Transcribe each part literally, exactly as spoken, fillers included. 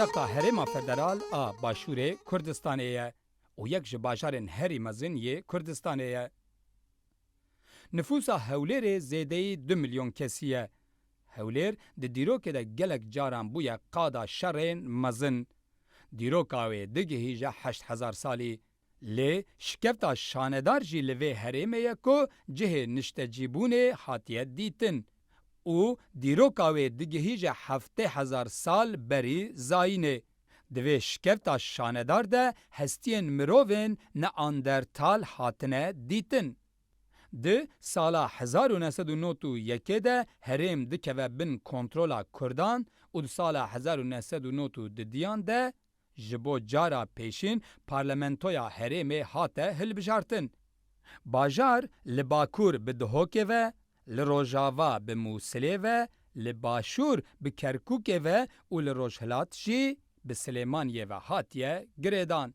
Paytexta Herêma Federal a Başûrê Kurdistanê ye û yek ji bajarên herî mezin yê Kurdistanê ye. Nifûsa Hewlêrê zêdeyî du milyon kesî ye. Hewlêr di dîrokê de gelek caran bûye qada şerên mezin. Dîroka wê digihîje heşt hezar salî. Lê şikefta şanedar jî li vê herêmê ye ku cihê niştecîbûnê hatiye dîtin û dîroka wê digihîje heftê hezar sal berî zayînê. Di vê şikefta şanedar de hestiyên mirovên neandertal hatine dîtin. Di sala hezar û neh sed û nod û yekê de herêm dikeve bin kontrola Kurdan û di sala hezar û neh sed û nod û didiyan de ji bo cara pêşîn parlamentoya herêmê hate hilbijartin. Bajar li bakur bi Dihokê ve, li rojava bi Mûsilê ve, li başûr bi Kerkûkê ve û li rojhilat jî bi Silêmaniyê ve hatiye girêdan.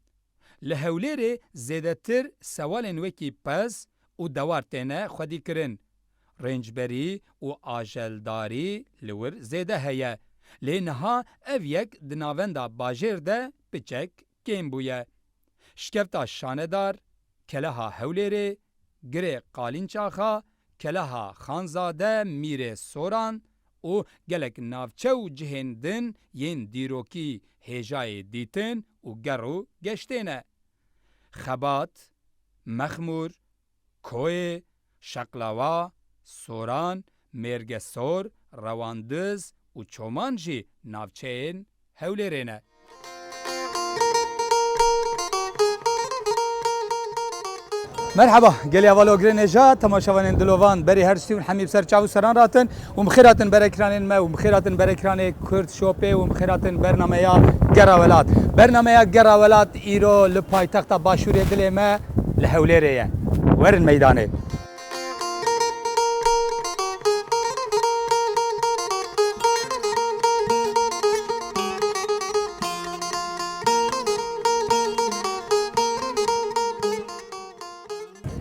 Li Hewlêrê zêdetir sewalên wekî pez û dewar têne xwedîkirin. Rêncberî û ajeldarî li wir zêde heye. Lê niha ev yek di navenda bajêr de piçek kêm bûye. Şikefta şanedar, Keleha Hewlêrê, Girê Qalînçaxa, Keleha Xanzade, Mîrê Soran û gelek navçe û cihên din yên dîrokî hêjayê dîtin û ger û geştê ne. Xebat, Mexmûr, Koyê, Şeqlawa, Soran, Mêrgesor, Rewandiz û Çoman jî navçeyên Hewlêrê ne. Merheba, gelê heval Ogirê Nêja, temaşevanên dilovan, berî her tiştî hûn hemî bi ser çav û seran ratin û bi xêr hatin berekranên me û bi xêr hatin berekranê Kurd Shopê û bi xêr hatin bernameya Gera Welat. Bernameya Gera Welat îro li paytexta Başûrê dilê me li Hewlêrê ye. Werin meydanê.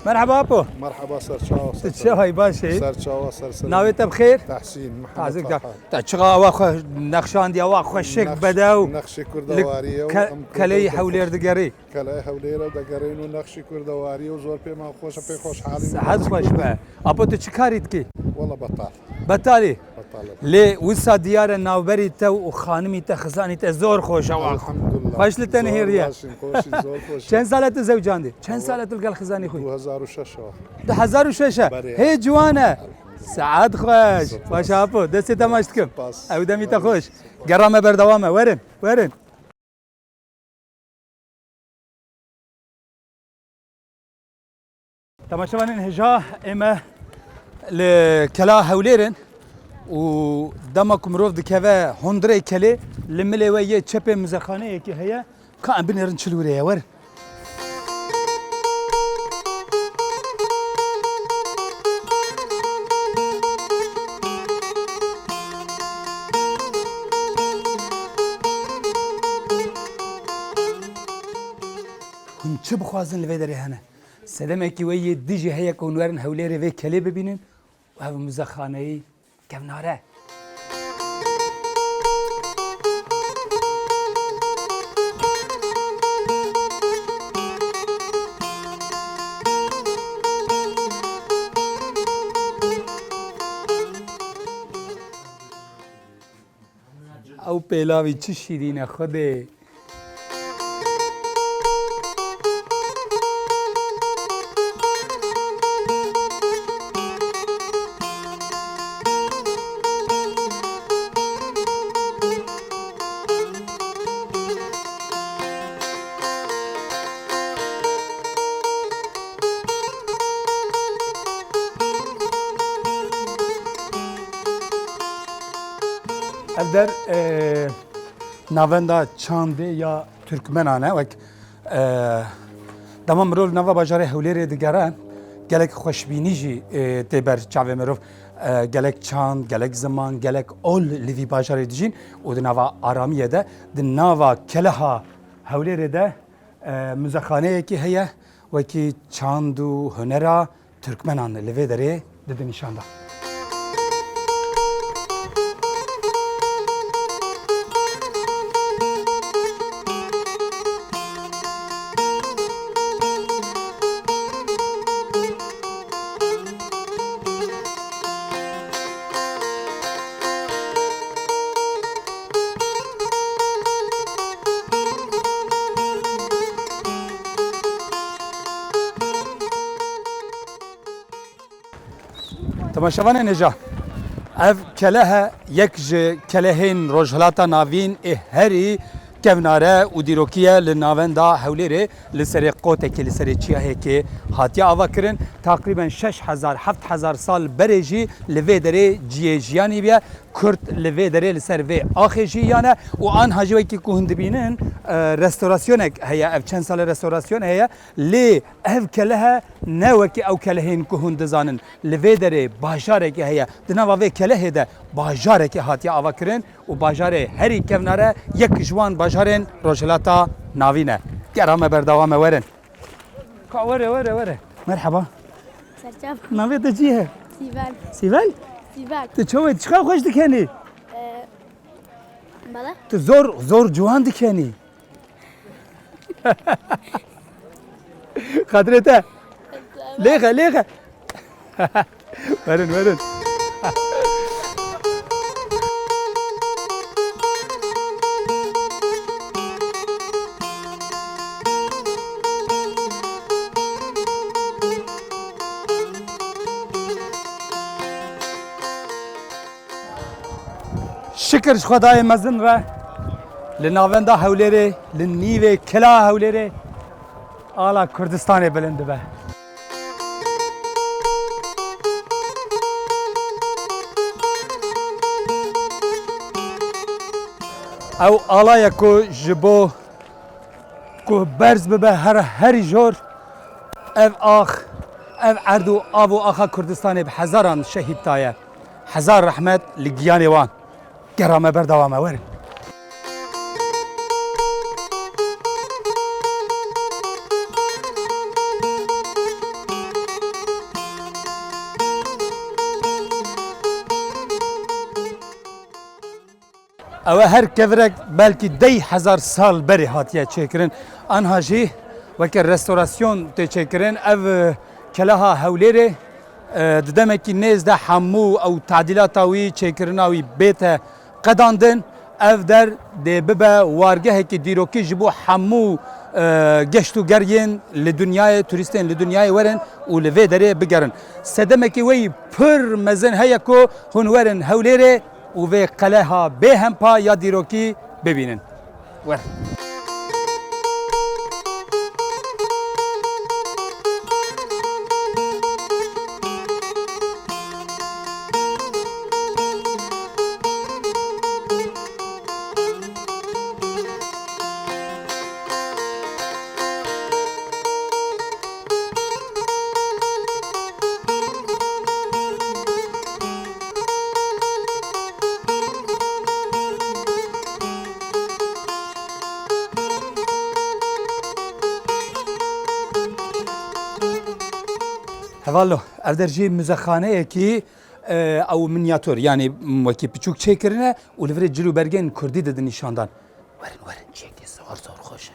Merhaba apo. Merhaba, ser çawa, ser Tu çawa, baş î? Ser çawa, ser ser. Navê te bi xêr? Tehsîn, Mihemed Tahsîn Taha. Te çiqa awa xwe nexşandiye, awa xweşik, Nexş-, bedew. Nexşê Kurdewariyê û Ke-, em Kurd Keleyî û Hewlêr digerî. Kele Hewlêrê digerîn û nexşî Kurdewariyê û zor pê me xweş e, pê xweşhalî. Sihet xweş be. Apo, tu çi karî dikî? Wela betal. Betalî? Betal e. Lê wisa diyar e navberî te û xanimî te, xizanî te zor xweş e. Elhamdulillah. Xweş li te nihêriye. Zor baş in, xweş in, zor xweş in. Çend sal e tu zewcandî? Çend sal e tu li gel xizanî xwe? Du hezar û şeş e. Du hezar û şeş e. Berê. Hê ciwan e. Elhamdulillah. Saet xweş. Spas. Baş apo, destê te maç dikim. Spas. Ew demî te xweş. Gera me berdewam e. Werin, werin. Temaşevanên hêja, ê me li Kela Hewlêr in û dema ku mirov dikeve hundirê kelê, li milê we yê çepê muzexaneyekî heye, ka em binêrin çi li wir heye, werin. Hûn çi bixwazin li vê derê hene? Sedemekî we yê dijî heye ku hûn werin Hewlêrê vê kelê bibînin û ev muzexaneyî kevnare. Ew pêlavî çi şîrîn e Xwedê. Ev der, e, navenda çandê ya Tirkmenan e, wek, e, dema mirov li nava bajarê Hewlêrê digere, gelek xweşbînî jî, e, tê ber çavê mirov. E, gelek çand, gelek ziman, gelek ol li vî bajarê dijîn û di nava aramiyê de, di nava keleha Hewlêrê de, e, muzexaneyekî heye, wekî çand û hunera Tirkmenan li vê derê dide nîşan da. Temaşevanên hêja, ev keleh e, yek ji kelehên Rojhilata Navîn ê herî kevnare û dîrokî ye li navenda Hewlêrê, li serê qotekê, li serê çiyayekê hatiye avakirin. Teqrîben şeş hezar, heft hezar sal berê jî li vê derê cihê jiyanî bûye. Kurd li vê derê li ser vê axê jiyane û anha jî wekî ku hûn dibînin, e, restorasyonek heye, ev çend sal e restorasyon heye, lê ev keleh e ne wekî ew kelehên ku hûn dizanin. Li vê derê bajarekê heye. Di nava vê kelehê de bajarekê hatiye avakirin û bajarê herî kevnare yek ji wan bajarên Rojhilata Navîn e. Gera me berdewam e, werin. Ka were, were, were. Merhaba. Serçava. Navê te çi ye? Sîvel. Sîvel? Sîvel. Tu çawa, çiqa xweş dikenî? Ee, bala. Tu zor, zor ciwan dikenî. Xatirê te. Lêxe, lêxe. Werin, werin. Şikir ji Xwedayê mezin re, li navenda Hewlêrê, li nîvê kila Hewlêrê, ala Kurdistanê bilind dibe. Ew ala ye ku ji bo ku berz bibe her, herî jor, ev ax, ev erd û av û axa Kurdistanê bi hezaran şehîd daye. Hezar rehmet li giyanê wan. Gera me berdewam e, werin. Ew e, her kevirek belkî dey hezar sal berê hatiye çêkirin. Anha jî weke restorasyon tê çêkirin. Ev, e, keleha Hewlêrê, e, di demekî nêz de hemû ew tadîlata wî, çêkirina wî bête qedandin. Ev der dê bibe wargehekî dîrokî ji bo hemû, e, geşt û geriyên li dinyayê, turîstên li dinyayê werin û li vê derê bigerin. Sedemekî wê yî pir mezin heye ku hûn werin Hewlêrê û vê qeleha bêhempa ya dîrokî bibînin. Wer. Hevalo, ev der jî muzexaneyekî, e, ew minyatûr, yanî, m, wekî piçûk çêkirine û li virê cil û bergên kurdî didin nîşandan. Werin, werin, çiyekê zor, zor xweş e.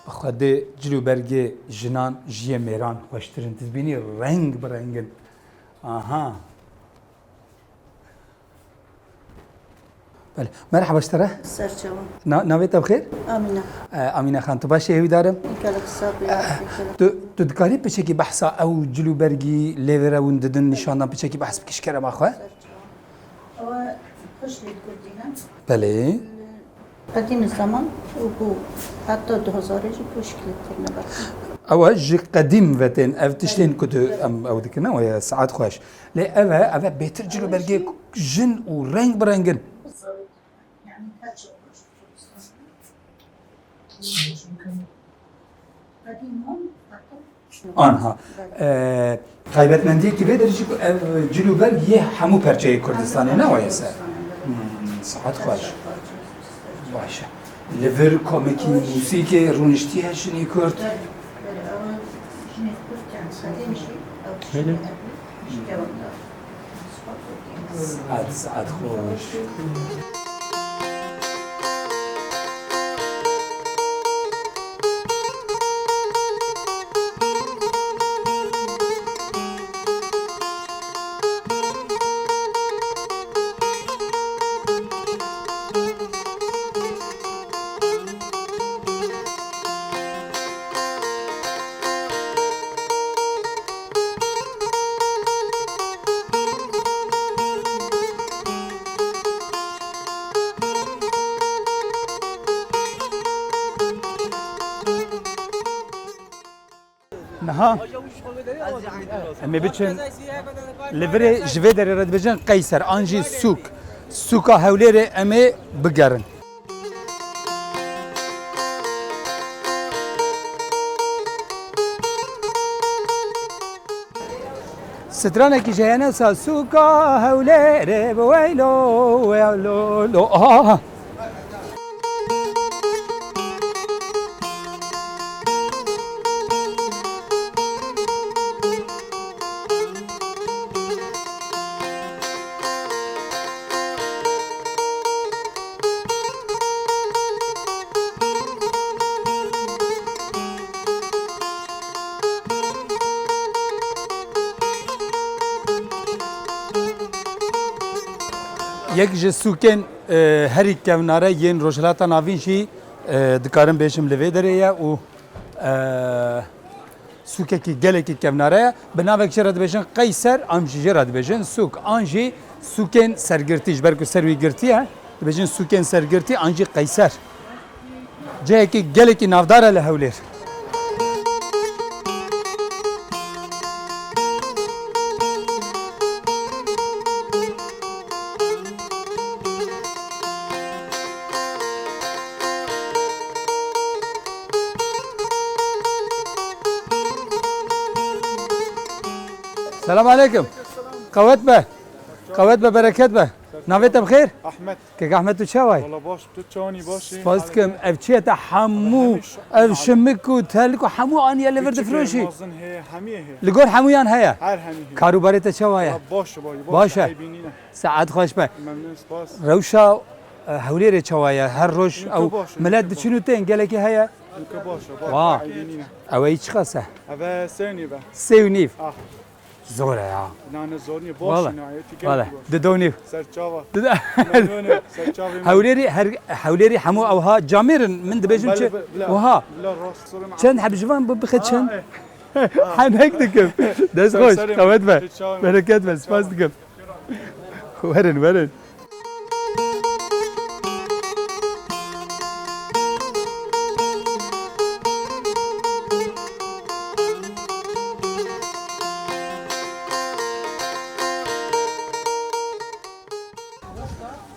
Bi Xwedê cil û bergê jinan ji yê mêran xweştir in. Tu dibînî reng bi reng in. Aha. Belê. Merhaba ji te re. Ser çavan. Na-, navê te bi xêr? Amîne. E, Amîne Xan, tu baş î, hêvîdar im. Gelek sax bî, gelek. Tu, tu dikarî piçekî behsa ew cil û bergî lêvêre hûn didin nîşandan, piçekî behs bikî ji kerema xwe? Ser çavan. Ew piştî kurdî ne? Belê. Qedîm zaman û ku heta du hezarê jî piştî kirine behs. Ew e ji qedîm ve tên ev tiştên ku tu em ew dikin, ew e saet xweş. Lê ev e, ev e bêtir cil û bergê jin û reng bi reng in. Anha. Ee, taybetmendiyekî vê der jî ku ev cil û berg yê hemû perçeyê Kurdistanê ne, wayese? Hmm, saet xweş. Baş e. Li vir komekî, mûsîkê, rûniştiye jinî Kurd. Belê. Saet, saet xweş. Niha em ê biçin li virê, ji vê derê re dibêjin Qeyser an jî sûk. Sûka Hewlêrê em ê bigerin. Stranekî ji hene sa sûka Hewlêrê bi weylo weylo lo. Aha. Yek ji sûkên, e, herî kevnare yên Rojhilata Navîn jî, e, dikarim bêjim li vê derê ye û, e, sûkekî gelekî kevnare ye. Bi navek jê re dibêjin Qeyser, an jî jê re dibêjin sûk, an jî sûkên sergirtî, ji ber ku ser wî girtî ye, dibêjin sûkên sergirtî an jî Qeyser. Cihekî gelekî navdar e li Hewlêr. Selam aleyküm. Qewet be. Qewet be, bereket be. Navê te bi xêr? Ahmet. Kek Ahmet, tu çawa yî? Wala baş, tu çawanî, baş î? Spas dikim. Ev çi ye te hemû, ev şimik û telik û hemû aniye li vir difroşî? Mezin heye, hemî heye. Li gor hemûyan heye? Her hemî heye. Karûbarê te çawa ye? Wala baş, baş, baş e. Eybînî ne. Saet xweş be. Memnun, spas. Rewşa, e, Hewlêrê çawa ye? Her roj ew milet diçin û tên, gelekî heye? Nûke baş e, baş e, eybînî ne. Ew ê çiqas e? Ev e sê û nîv e. Sê û nîv. Ah. Zor e ya. Na, ne zor niye. Boş. Valla. Nihayeti geldi. Valla. Dido nîv. Serçava. Dido. Memnun, serçavê min. Hewlêrî her, Hewlêrî hemû ewha camêr in, min dibêjim çi? Belê, bila, oha. Bila rast sorun. Çend heb ji van bi, bixe çend? Ha, eh. Henek dikim. Dest xweş, qewet be. Serçavê min. Bereket be, spas dikim. Werin, werin.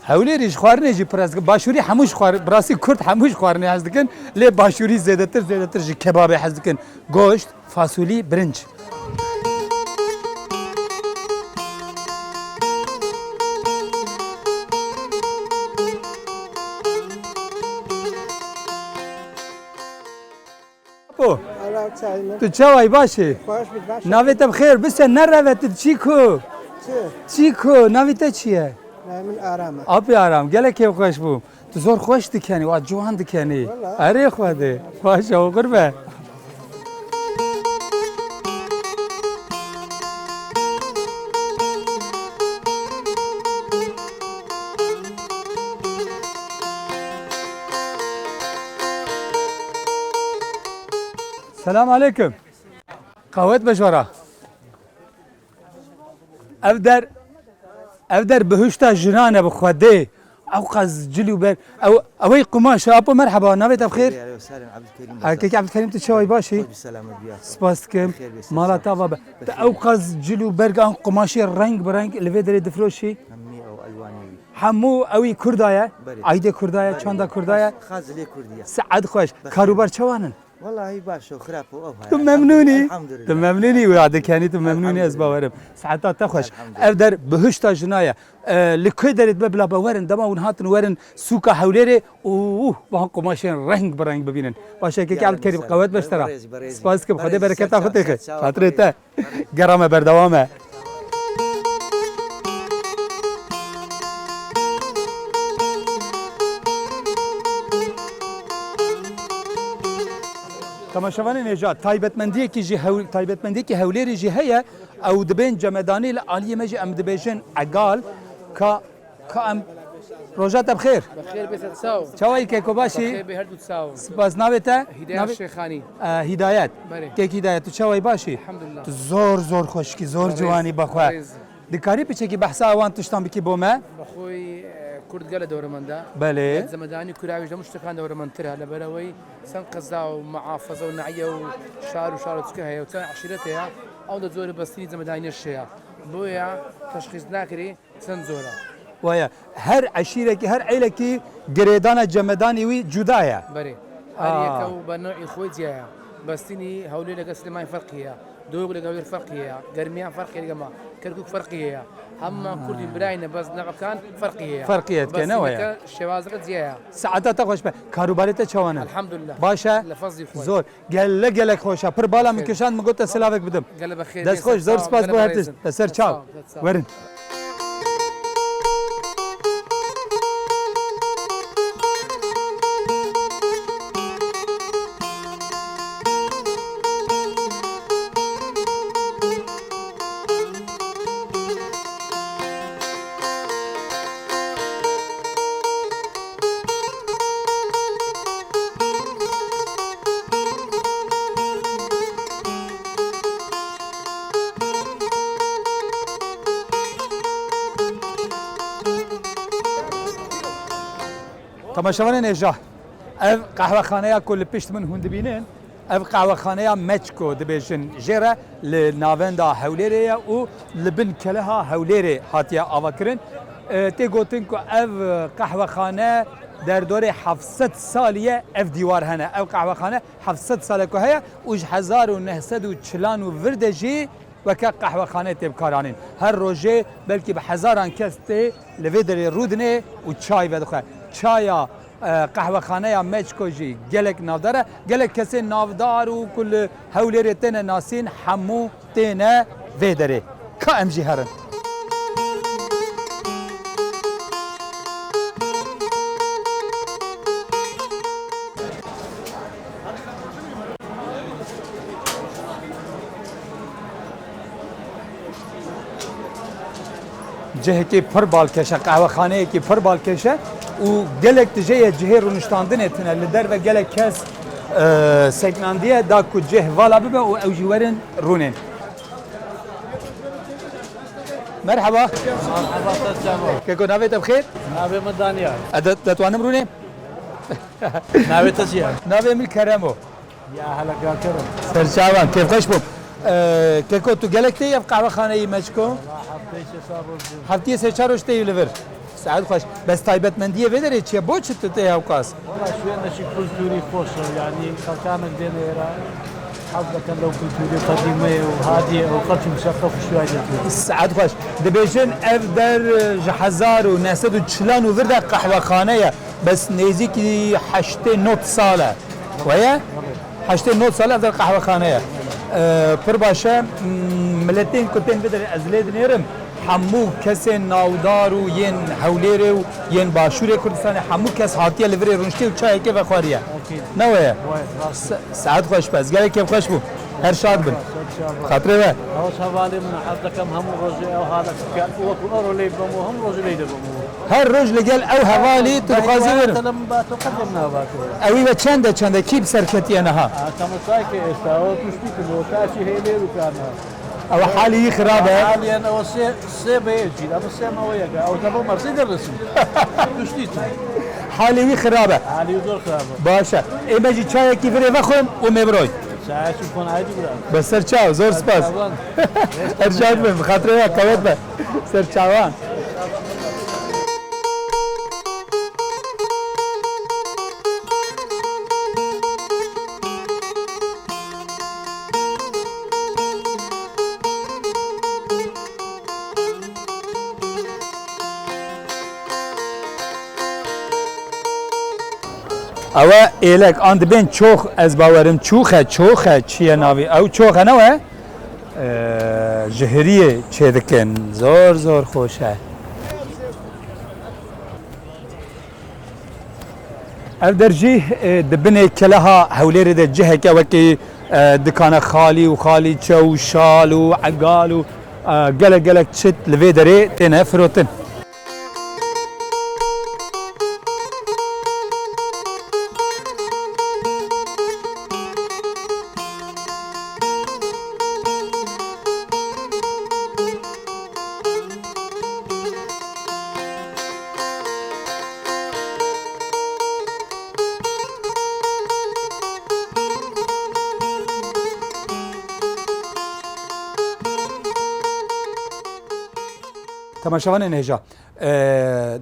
Hewlêrî ji xwarinê jî pir ez dikim. Başûrî hemû ji xwar-, bi rastî Kurd hemû ji xwarinê hez dikin. Lê başûrî zêdetir, zêdetir ji kebabê hez dikin. Goşt, fasulî, birinc. Apo. Ala çayını. Tu çawa yî, baş î? Xweş bî, baş. Navê te bi xêr, bise nereve tu çî ku? Çi? Çî ku, navê te çi ye? Navê min Aram e. Apê Aram, gelek kêfxweş bûm. Tu zor xweş dikenî, wa ciwan dikenî. Wala. Erê Xwedê. Baş e, oxir be. Selam aleyküm. Qewet be ji we re. Ev der, ev der bihuşta jinan e bi Xwedê. Ew qas cil û ber, ew, ew ê qumaş e. Apo merheba, navê te bi xêr? Alo, selam, Abdülkerim. Ha, Bazar. Kek Abdülkerim, tu çawa yî, baş î? Xweş bî, selamet bî. Spas dikim. Xêr bê, spas. Mala te ava be. Te ew qas cil û berg an qumaşê reng bi reng li vê derê difroşî? Hemî ew elwanê wî. Hemû ew î Kurda ye? Belê. Aydê Kurda ye, belê, çanda Kurda ye? Xas, xas zilê Kurdî ye. Saet xweş. Belê. Karûbar çawan in? Wallahî baş o, xirab o, ew heye. Tu memnûnî? Elhamdulillah. Tu memnûnî wira dikenî, tu memnûnî, ez bawerim. Saeta te xweş. Elhamdulillah. Ev der bihuşta jina ye. E, li ku derê dibe bila be werin, dema hûn hatin werin sûka Hewlêrê û bahan qumaşên reng bi reng bibînin. Baş e, kek Abdülkerim, qewet be ji te re. Spas dikim, Xwedê bereketa xwe têxe. Xatirê te. Gera me berdewam e. Temaşevanên hêja, taybetmendiyekî jî hew-, taybetmendiyekî Hewlêrê jî heye. Ew dibên cemedanî, li aliyê me jî em dibêjin egal, ka, ka em, roja te bi xêr. Bi xêr bê, ser çaw. Çawa yî keko, baş î? Bi xêr bê, her du çaw. Spas, navê te? Hidayet Şêxanî. E, Hidayet. Belê. Kek Hidayet, tu çawa yî, baş î? Elhamdulillah. Tu zor, zor xweşik î, zor ciwan î bexwe. Dikarî piçekî behsa wan tiştan bikî bo me? Bi xwe, e, Kurd gele dewremend e. Belê. Zemedanî kura wî ji hemû tiştekan dewremendtir e. Li ber ewê çend qeza û muhafaza û nehiye û şar û şaroçke heye û çend eşîret heye. Ew de zorê bestînî zemedanî şeye. Boya teşxîs nakirî çend zor e. Waya, her eşîrekî, her eylekî girêdana cemedanî wî cuda ye. Berê. Her Aa. yeke û bernewî xwe ciya ye. Bestînî Hewlêreke Silêmanî ferqî ye. Doglik Hewlêr ferqî ye. Germiyan ferqî ye, gema Kerkûk ferqî ye. Hema Kurdî birayne, bes nevekan ferqî ye. Ferqî ye, dikene Bestîneke waya. Şêwazeke ciya ye. Saeta te xweş be. Karûbarê te çawan e? Elhamdulillah. Baş e? Li fezlî xwe. Zor. Gelek gelek xweş e. Pir bala min Xêr. Kişand, min got te silavek bidim. Gelek bexêr. Dest xweş, zor spas bo her tişt. Te ser çav. Werin. Temaşevanên hêja, ev qehwexaneya ku li pişt min hûn dibînin, ev qehwexaneya Meçko dibêjin jê re, li navenda Hewlêrê ye û li bin keleha Hewlêrê hatiye avakirin. E, tê gotin ku ev qehwexane derdorê heft sed salî ye, ev dîwar hene. Ev qehwexane heft sed sal e ku heye û ji hezar û neh sed û çilan û vir de jî weke qehwexane tê bikaranîn. Her rojê belkî bi hezaran kes tê li vê derê rûdinê û çay vedixwe. Çaya, e, qehwexaneya Meçko jî gelek navdar e. Gelek kesên navdar û ku li Hewlêrê têne nasîn hemû têne vê derê. Ka em jî herin. Cihekî pir balkêş e, qehwexaneyekî pir balkêş e û gelek tije ye cihê rûniştandinê tune. Li derve gelek kes, e, seknandiye da ku cih vala bibe û ew jî werin rûnên. Merhaba. Merhaba, te çawa? Keko, navê te bi xêr? Navê min Daniel. E, de-, detwanim rûnê? Navê te çi ye? Navê min Kerem o. Ya, hele kar Kerem. Serçavan, kêfxweş bûm. E, Keko, tu gelek tê ev qehwexaneyî Meçko? Valla hefteyê sê çar roj bû. Heftiyê sê çar roj tê li vir. Saet xweş. Bes taybetmendiyê vê derê çi ye? Bo çi tu tê hewqas? Valla şuê neşî kulturî xweş e, yanî xelkanek dêne êra hez dikin lew kulturî qedîmeyê û hadiyê û xelk museqef û şuya dê. Saet xweş. Dibêjin ev der, e, ji hezar û neh sed û çilan û vir de qehwexane ye. Bes nêzîkî heştê nod sal e. Weye? Heştê nod sal e ev der qehwexane ye. E, pir baş e. M-, miletên ku tên vê derê ez lê dinêrim. Hemû kesên navdar û yên Hewlêrê û yên Başûrê Kurdistanê, hemû kes hatiye li virê rûniştê û çayekê vexwariye. Okey. Ne weye? Wayet, rast. Se-, saet xweş be. Ez gelek kêfxweş bûm. Her şad bin. Xatirê we. Ew hevalê min e, hez dikim hemû rojê ew halek bike. Wekî ero lê bim û hemû rojê lê de bim û. Her roj li gel ew hevalî tu dixwazî werin. Te li min ba tu qedem nava tu. Ewî ve çend e, çend e? Kî bi ser ketiye niha? A, tamam, say ki êsta, o tuştî tu, o kaçî hêlê û kana. Ew halî wî xirab e. Haliyen o sê, sê beyê çî, ama sê ma o yek e. O da bu mersi de resim. Tuştî tu. Halî wî xirab e. Halî zor xirab e. Baş e. Ê me jî çayekî virê vexwin û me biroy. Çaya çi kon aydî bira. Be ser çav, zor spas. Çavan. Her şad bin, bi xatirê we, qewet be. Ser çavan. Ew e êlek an dibên çox, ez bawerim çûx e, çox e, çi ye navî? Ew çox e, ne we? Ee, ji hiriyê çêdikin. Zor, zor xweş e. Ev der jî, e, di binê keleha Hewlêrê de ciheke wekî, e, dikana xalî û xalîçe û şal û egal û, e, gelek gelek çit li vê derê têne firotin. Temaşevanên hêja, e,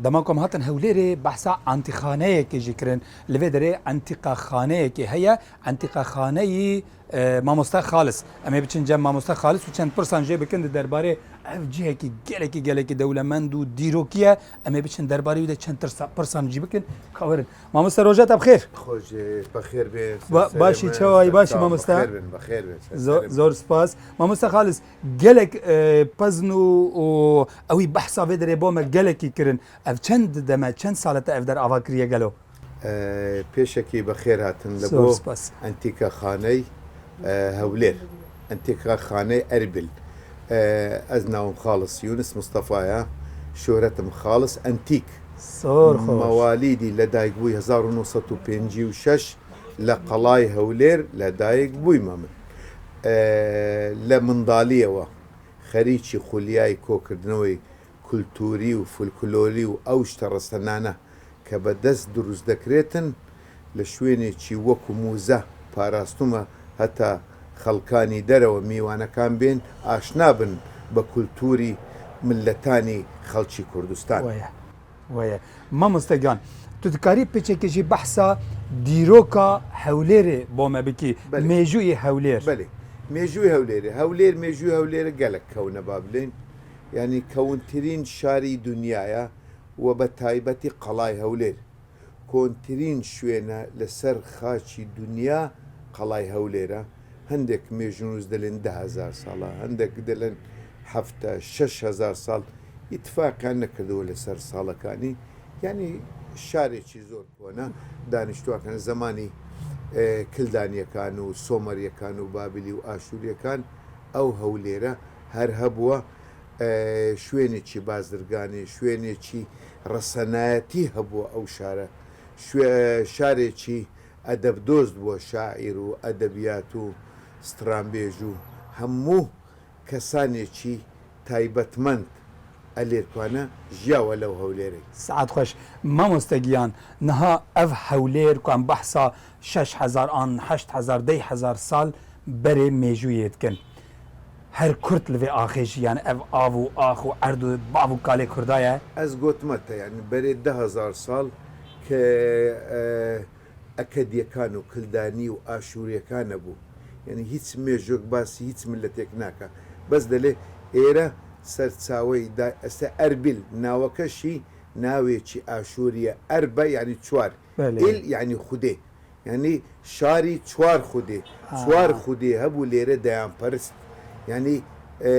dema ku em hatin Hewlêrê, behsa entîxaneyekê jî kirin. Li vê derê entîqaxaneyekê heye, entîqaxaneyî, e, Mamoste Xalis. Em ê biçin cem Mamoste Xalis û çend pirsan jê bikin di derbarê ev cihekî gelekî, gelekî dewlemend û dîrokî ye. Em ê biçin derbarê wî de çend tirsa-, pirsan jî bikin. Ka werin. Mamoste, roja te bi xêr. Xwe jî bi xêr bê. Ba-, başî, çawayî, başî, mamoste? Bi xêr bin, bi xêr bin. Zo-, zor spas. Mamoste Xalis, gelek, e, pezn û, û ewî behsa vê derê bo me gelekî kirin. Ev çend deme, çend sale te ev der ava kiriye gelo? E, pêşekî bi xêr hatin li bo Entîkexaney, e, Hewlêr. Entîkexaney Erbil. E, ez navim Xalis Yûnis Mistefa ya. Şohretim Xalis Entîk. Zor xweş. Mewalîdî, li dayik bûyî hezar û neh sed û pêncî û şeş li Qelay Hewlêr li dayik bûyî me min. E, li mindaliyê we xerîçî xuliyayê kokirdinewê kulturî û folklorî û ew ji te resenane ke bi dest dirûst dekirêtin, li şwênê çî wekû mûze parastûme heta xelkanî derewe mîwanekan bên aşna bin bi kulturî miletanî xelçî Kurdistan. Weye. Weye. Mamoste Giyan, tu dikarî piçekê jî behsa dîroka Hewlêrê bo me bikî? Belê. Mêjûyê Hewlêr. Belê. Mêjûyê Hewlêrê. Hewlêr, mêjûyê Hewlêrê gelek kewne ba bilên. Yanî kewintirîn şarî dinyaya we bi taybetî Qelay Hewlêr. Kontirîn şwêne li ser xaçî dinya Qelay Hewlêr e. Hindek mêjûn dilên du hezar sal e, hindek dilên heft, şeş hezar sal. Îtifaqan nekirdiwe li ser salekanî. Yanî şarêkî zor kone. Daniştwakan zemanî, e, Kildaniyekan û Someryekan û Babilî û Aşûriyekan ew Hewlêr e her hebûwe. E, şwênekî bazirganî, şwênekî resenayetî hebû ew şare. Şwe-, şarêkî edebdost bû, şaîr û edebiyat û stranbêj û hemû kesanekî taybetmend Elêrkane jiyawe lew Hewlêrê. Saet xweş. Mamoste Giyan, niha ev Hewlêr ku em behsa şeş hezar an heşt hezar, deh hezar sal berê mêjûyê dikin. Her kurt li vê axê jî, yani ev av û ax û erd û bav û kalê Kurda ye. Ez gotime te, yani berê du hezar sal ke, e, Ekedîyekan û Kildanî û Aşûriyekan hebû. Yani hiç mêjok basî hiç miletêk nake. Bes delê êre serçaweyî da este Erbîl, naweke şî nawê çi Aşûriye Erbe, yani çwar. Belê. Il, yani Xwedê. Yani şarî çwar xwedê. Ha. Çwar xwedê hebû lêre deyanperist. Yani, e,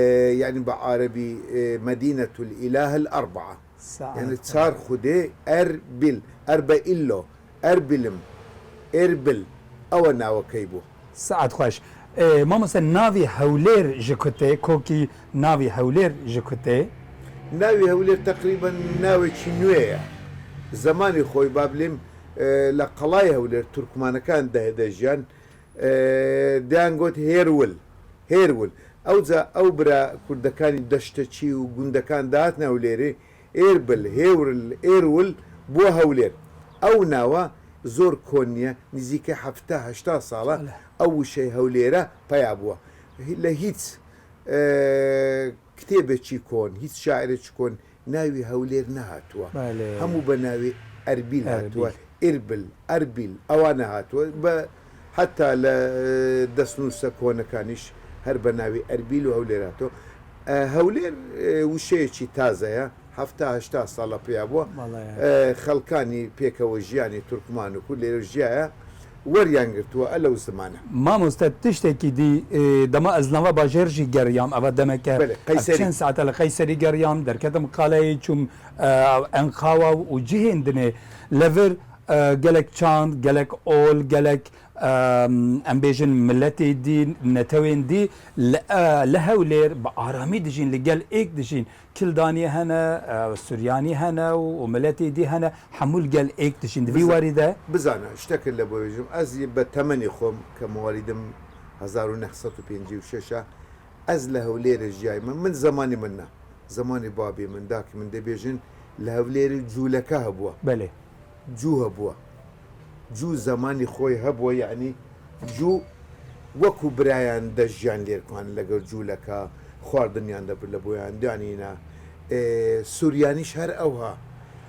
yani bi Erebî, e, Medînetul Îlahil Erbaa. Saet. Yani çar xwedê Erbil, Erbe illo, Erbilim, Erbil, ew e nawekey bû. Saet xweş. E, mamoste, navî Hewlêr ji ku tê, kokî navî Hewlêr ji ku tê? Navî Hewlêr teqrîben navekî nû ye. Zemanî xwe ba bilêm, e, li Qelay Hewlêr Turkmanekan de, de jiyan, e, deyan got Hêrwil. Hêrwil. Ewca ew bira Kurdekanî deşteçî û gundekan dihatin Hewlêrê, Êrbil, Hêwril, Êrwil bû Hewlêr. Ew nawa zor kon niye, nizîkê hefta heşta sala ew wişey Hewlêre peya bûwa. Li hîç, e, kitêbekî kon, hîç şaîrekî kon navî Hewlêr nehatûwa. Belê. Hemû bi navê Erbîl hatûwa. Erbîl. Îrbil, Erbîl, ewa nehatûwa. Bi heta li, e, destnûsa konekanîş her bi navê Erbîl û Hewlêr hatûwa. E, Hewlêr, e, wişeyekî taze ye. Hefta heşta sala piya bûwa. Vallahi. E, xelkanî pêkewe jiyanî Turkman û ku lêre jiyaya. Weriyan girtuwe, ele û zimane. Mamoste, tiştekî dî, e, dema ez nava bajêr jî geriyam, eva demeke. Belê, Qeyserî. Çend saete li Qeyserî geriyam, derketim qaleyê, çûm, e, Enqawa û cihên dinê. Levir, e, gelek çand, gelek ol, gelek, e, em bêjin miletê dî, netewên dî, li, e, li Hewlêr bi aramî dijîn, li gel êk dijîn. Kildanî hene, e, Suryanî hene û, û miletê dî hene, hemû li gel êk dijîn. Di vî Biza-, warî de bizane, ji te kir le bibêjim, ez yê be temenê xwe ke mewalîdim hezar û neh sed û pêncî û şeş e, ez li Hewlêrê jiyayme. Min zemanî min ne. Zemanî babê min, dakî min dibêjin, li Hewlêrê cûleke hebûwa. Belê. Cû hebûwa. Cû zemanî xwe hebûwa, yanî cû wekû birayan de jiyan lêrkan, legel cûleka xwardiniyan de birle boyan danîna. e, Suryanîş her ewha.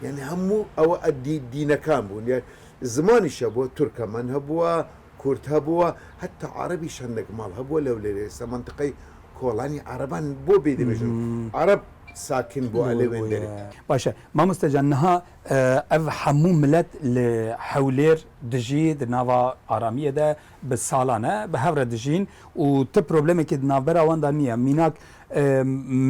Yani hemû ew dî-, dînekan bûn. Yani zimanîş hebû, Turkemen hebû, Kurd hebû, heta Erebîş hindek mal hebû, lew lê êsta mentiqey kolanî Ereban bo bê dibêjin. Ereb sakin bû elê wê derê. Baş e. Mamoste can, niha, e, ev hemû milet li Hewlêr dijî, di nava aramiyê de bi salan e, bi hev re dijîn û ti problemekê di navbera wan de niye. Mînak, e,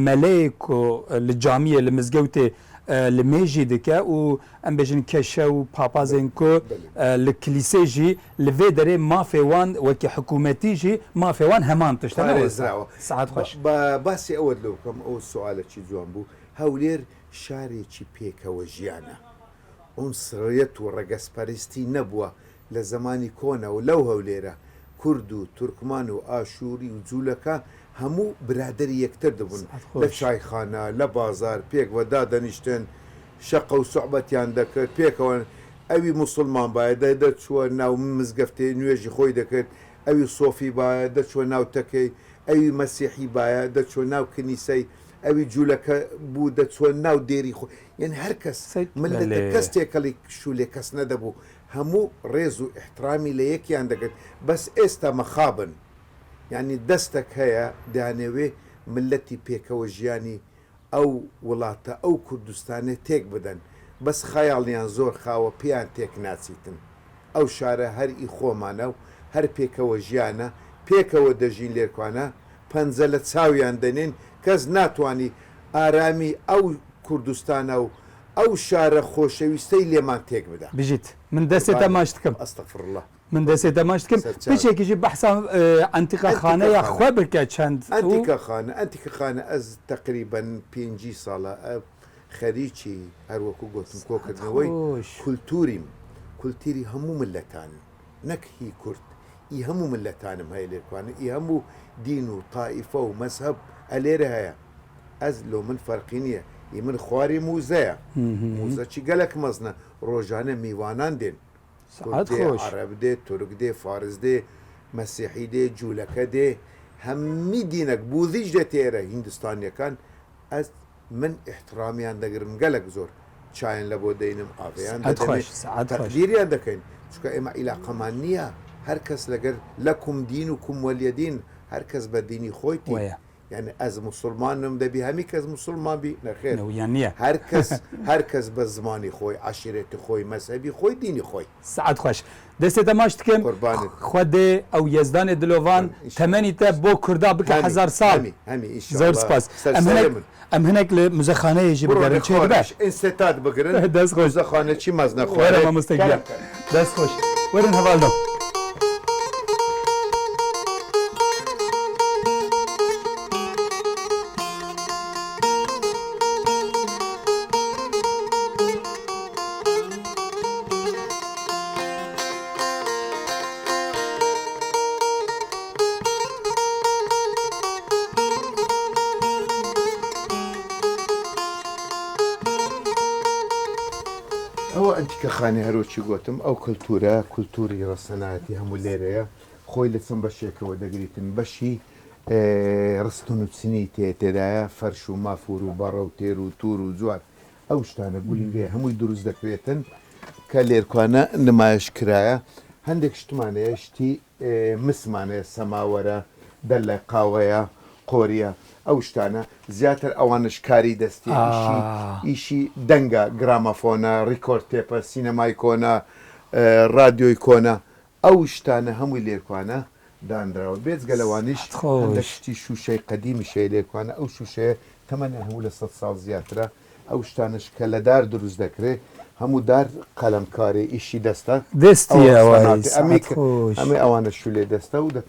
meleyê ku, e, li camiyê, li mizgewtê, e, limêj jî dike û em bêjin keşe û papazên ku, e, li kilîsê jî, li vê derê mafê wan wekî hikûmetî jî mafê wan heman tişt e. Parêzrawa. Saet xweş. Ba-, ba-, basê ew dilo bikim, ew sualekî ciwan bû. Hewlêr şarêkî pêkewejiyan e. Unsiriyet û regezperestî nebûwa. Li zemanî kone û lew Hewlêre Kurd û Turkman û Aşûrî û Cûleka hemû biraderî yektir dibûn. Saet xweş. Li çayxana, li bazar pêk ve dadeniştin, şeqe û sohbetiyan dekir, pêkewan ewî musulman baye, de, de çûwe nav mizgeftê nûêjî xwe dikir, ewî sofî baye, de çûwe nav tekey, ewî mesîhî baye, de çûwe nav kinîsey, ewî cûleke bû, de çûwe nav dêrî xwe. Yani her kes, millet de kes têkelî şûlê kes nedebû. Hemû rêz û îhtiramî li yekiyan digirt. Bes êsta mixabin. Yani destek heye, diyanê wê milletî pêkewe jiyanî ew wilate, ew Kurdistanê têk bidin. Bes xeyaliyan zor xawe piyan têk naçîtin. Ew şare her î xweman e û her pêkewe jiyan e. Pêkewe dejîn lêrkane, pence li çawiyan denên, kes natwanî aramî ew Kurdistana û ew şare xoşewîstey lê man têk bide. Bijît. Min destê te maç dikim. Estexfirullah. Min destê te maç dikim. Piçekî jî behsa, e, entîqexaneya xwe bike çend û Entîkexane, entîkexane ez teqrîben pêncî sala ev xerîçî, her weku gotim, kokirdinewey kultûrîm. Kultîrî hemû miletan in. Nek hî Kurd. Î hemû miletan im heye lêrkane. Î hemû dîn û taîfe û mezheb elêre heye. Ez lo min ferqî niye. Î min xwarê mûze ye. Mûze çi gelek mezin e. Rojane mîvanan dên. Saet xweş. Kurd dê, Ereb dê, Turk dê, Faris dê, Mesîhî dê, Cûleke dê, hemî dînek, Bûdîj dê têre Hîndistaniyekan, ez, min îhtiramiyan digirim gelek zor. Çayên lebo deynim, avêyan didemê, teqdîriyan dikeyn. Çunke êma îlaqeman niye. Her kes leger lekum dînukum weliyedîn, her kes be dînî xwe tî. Yani ez musulman im, debî hemî kes musulman bî? Nexêr. Ne, wiyan niye. Her kes, her kes bi zimanî xwe, eşîretî xwe, mezhebî xwe, dînî xwe. Saet xweş. Destê te maç dikim. Qurbanê. Xwedê ew Yezdanê dilovan temenî te bo Kurda bike hezar sal. Hemî, hemî, înşallah. Zor spas. Em hinek, em hinek li muzexaneyê jî bigerin, çê dibe. Însetat bigirin. Dest xweş. Muzexane çi mezne xwe. Were mamoste giyan. Dest xweş. Werin hevalno. Ew entîkexanê her wekî gotim, ew kultûr e, kultûrî resenayetî hemû lêre ye. Xwê li çend beşeke we degirîtin. Beşî, e, rist û nûçinî tê, tê de ye, ferş û mafûr û barre û têr û tûr û cuar. Ew ji tane gulîngê hemûyî dirûst dekirêtin ke lêrkane nimayiş kiraye. Hindek ji timane ye, ji tî, e, mismane, semawere, delle qaweya, qoriya. Ew ji tane ziyadtir ewan ji karî destî, îşî, îşî denga, gramofona, record têpe, sînemayî kona, e, radyoyî kona. Ew ji tane hemû lêrkane dandrawe. Bêzgelewanîş hindek tiştî şûşeyê qedîmî şeyê lêrkane. Ew şûşeye temenê hemû li sed sal ziyadtir e. Ew ji tane ji keledar dirûst dekirê. Hemû dar qelemkarê îşî dest e. Destî ye ew sanatê. Em ê ewana şûlê dest e û de,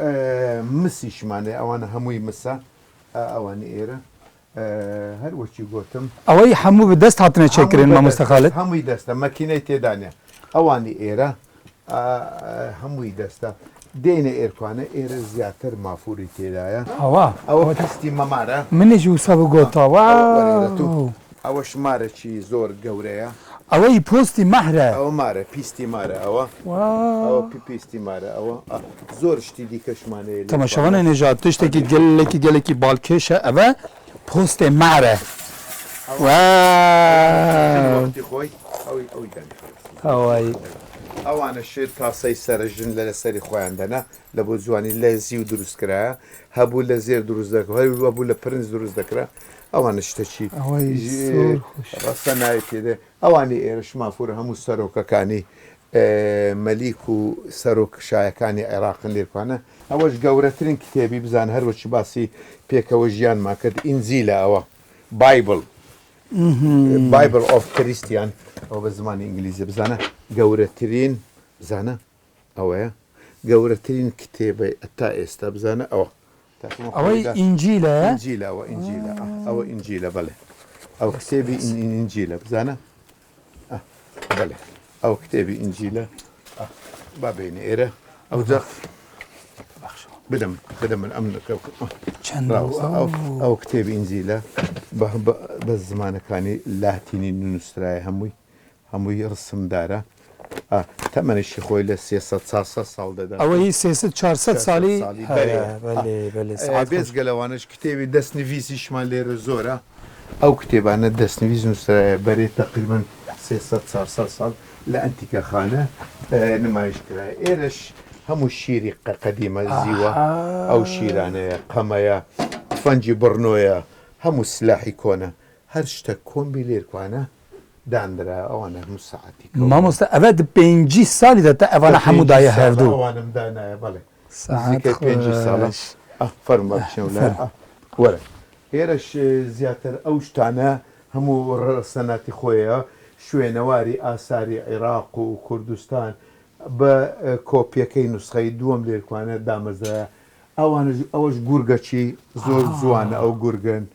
e, misî şimane, ewana hemûyî mis e. E, ewanî êre. E, her wekî gotim. Ew hemû bi dest hatine çêkirin, mamoste Xalid? Hemûyî dest e, makîneyê tê de niye. Ewanî êre, e, e, hemûyî dest e. Deyne êrkane, êre ziyadtir mafûrî tê de ye. Awa. Ew pîstî me mar e. Min jî wisa bi gota. Wow. Ew ji mar e çi zor gewre ye. Ew postî mehr e. Ew mar e, pîstî mar e ew. Wow. Ew pî-, pîstî mar e ew. A, zor ştî dîke şimane lê. Temaşevanê nêja, tiştekî gelekî, gelekî balkêş e ev e. Postê mehr e. Wow! Wextî xwe, ew, ew danî xwe. Ewanî. Ewane şêr tasey serejin le, li serî xweyan de ne, li bo ziwanî lezî û dirust kiraya. Hebû li zêr dirust dekira, hebû li pirinc dirust dekira. Ewane ştekî Ewanî ji zor xweş. Rasa nayê tê de. Ewanî êre şima fûr hemû serokekanî, e, melîk û serok şayekanî Iraqin lêr kane. Ewa ji gewretirîn kitêbî bizan her weçî basî pêkewe jiyan ma kir. Încîl e ewa. Bible. Mhm. Bible of Christian. Ew bi zimanê îngilîzî bizane. Gewretirîn bizane. Ew e. Gewretirîn kitêbe ta êsta bizane. Ew. Ew Încîl e? Încîl e, ew Încîl e. Ah, ew Încîl e, belê. Ew kitêbî În-, În-, Încîl e bizane. Ah, belê. Ew kitêbî Încîl e. Ah, ba bênî êre. Ew ca Bide min, bide min, em nike-, ah. Çend Bravo, bû? Ew, ew kitêbî Încîl e. Bi, bi, bi zimanekanî latînî nûnustirayê hemûyî, hemûyî risimdar e. Ah, temenê şî xwe li sê sed çar sed sal de de. Ew ê sê sed çar sed salî. Salî He, berê. Belê, belê. Eh, Saet xweş. Bêzgelewane ji kitêbî destnivîsî şima lêre zor e. Ew kitêbane destnivîs nûsraye berê teqrîben sê sed çar sed sal li Entîkexane, e, nimayiş kiraye. Êre ş-, hemû şîrî qe-, qedîm e, zîwa, Aha. Ew şîrane ye, qeme ye, tifencî birno ye, hemû silahî kone. Her ştek kombî lêr kane, dandira, ewane hemû saetî kewne. Mamoste, eve di pêncî salî de te evana Te hemû pêncî daye sal, hevdû. Ewane min danaye, belê. Saet Nizîkê pêncî sal e. Xweş. Ah, ferma Eh, biçin wele. Ferma. Ah, were. Êre ş-, ziyatir ew ştane hemû r-, senatî xwe ye. Şwênewarî asarî Iraq û Kurdistan bi, e, kopyekey nusxeyê duwem lêr kwane damezraya. Ewane ji, ew ji gurgeçî zor Ah. ziwan e, ew gurgin.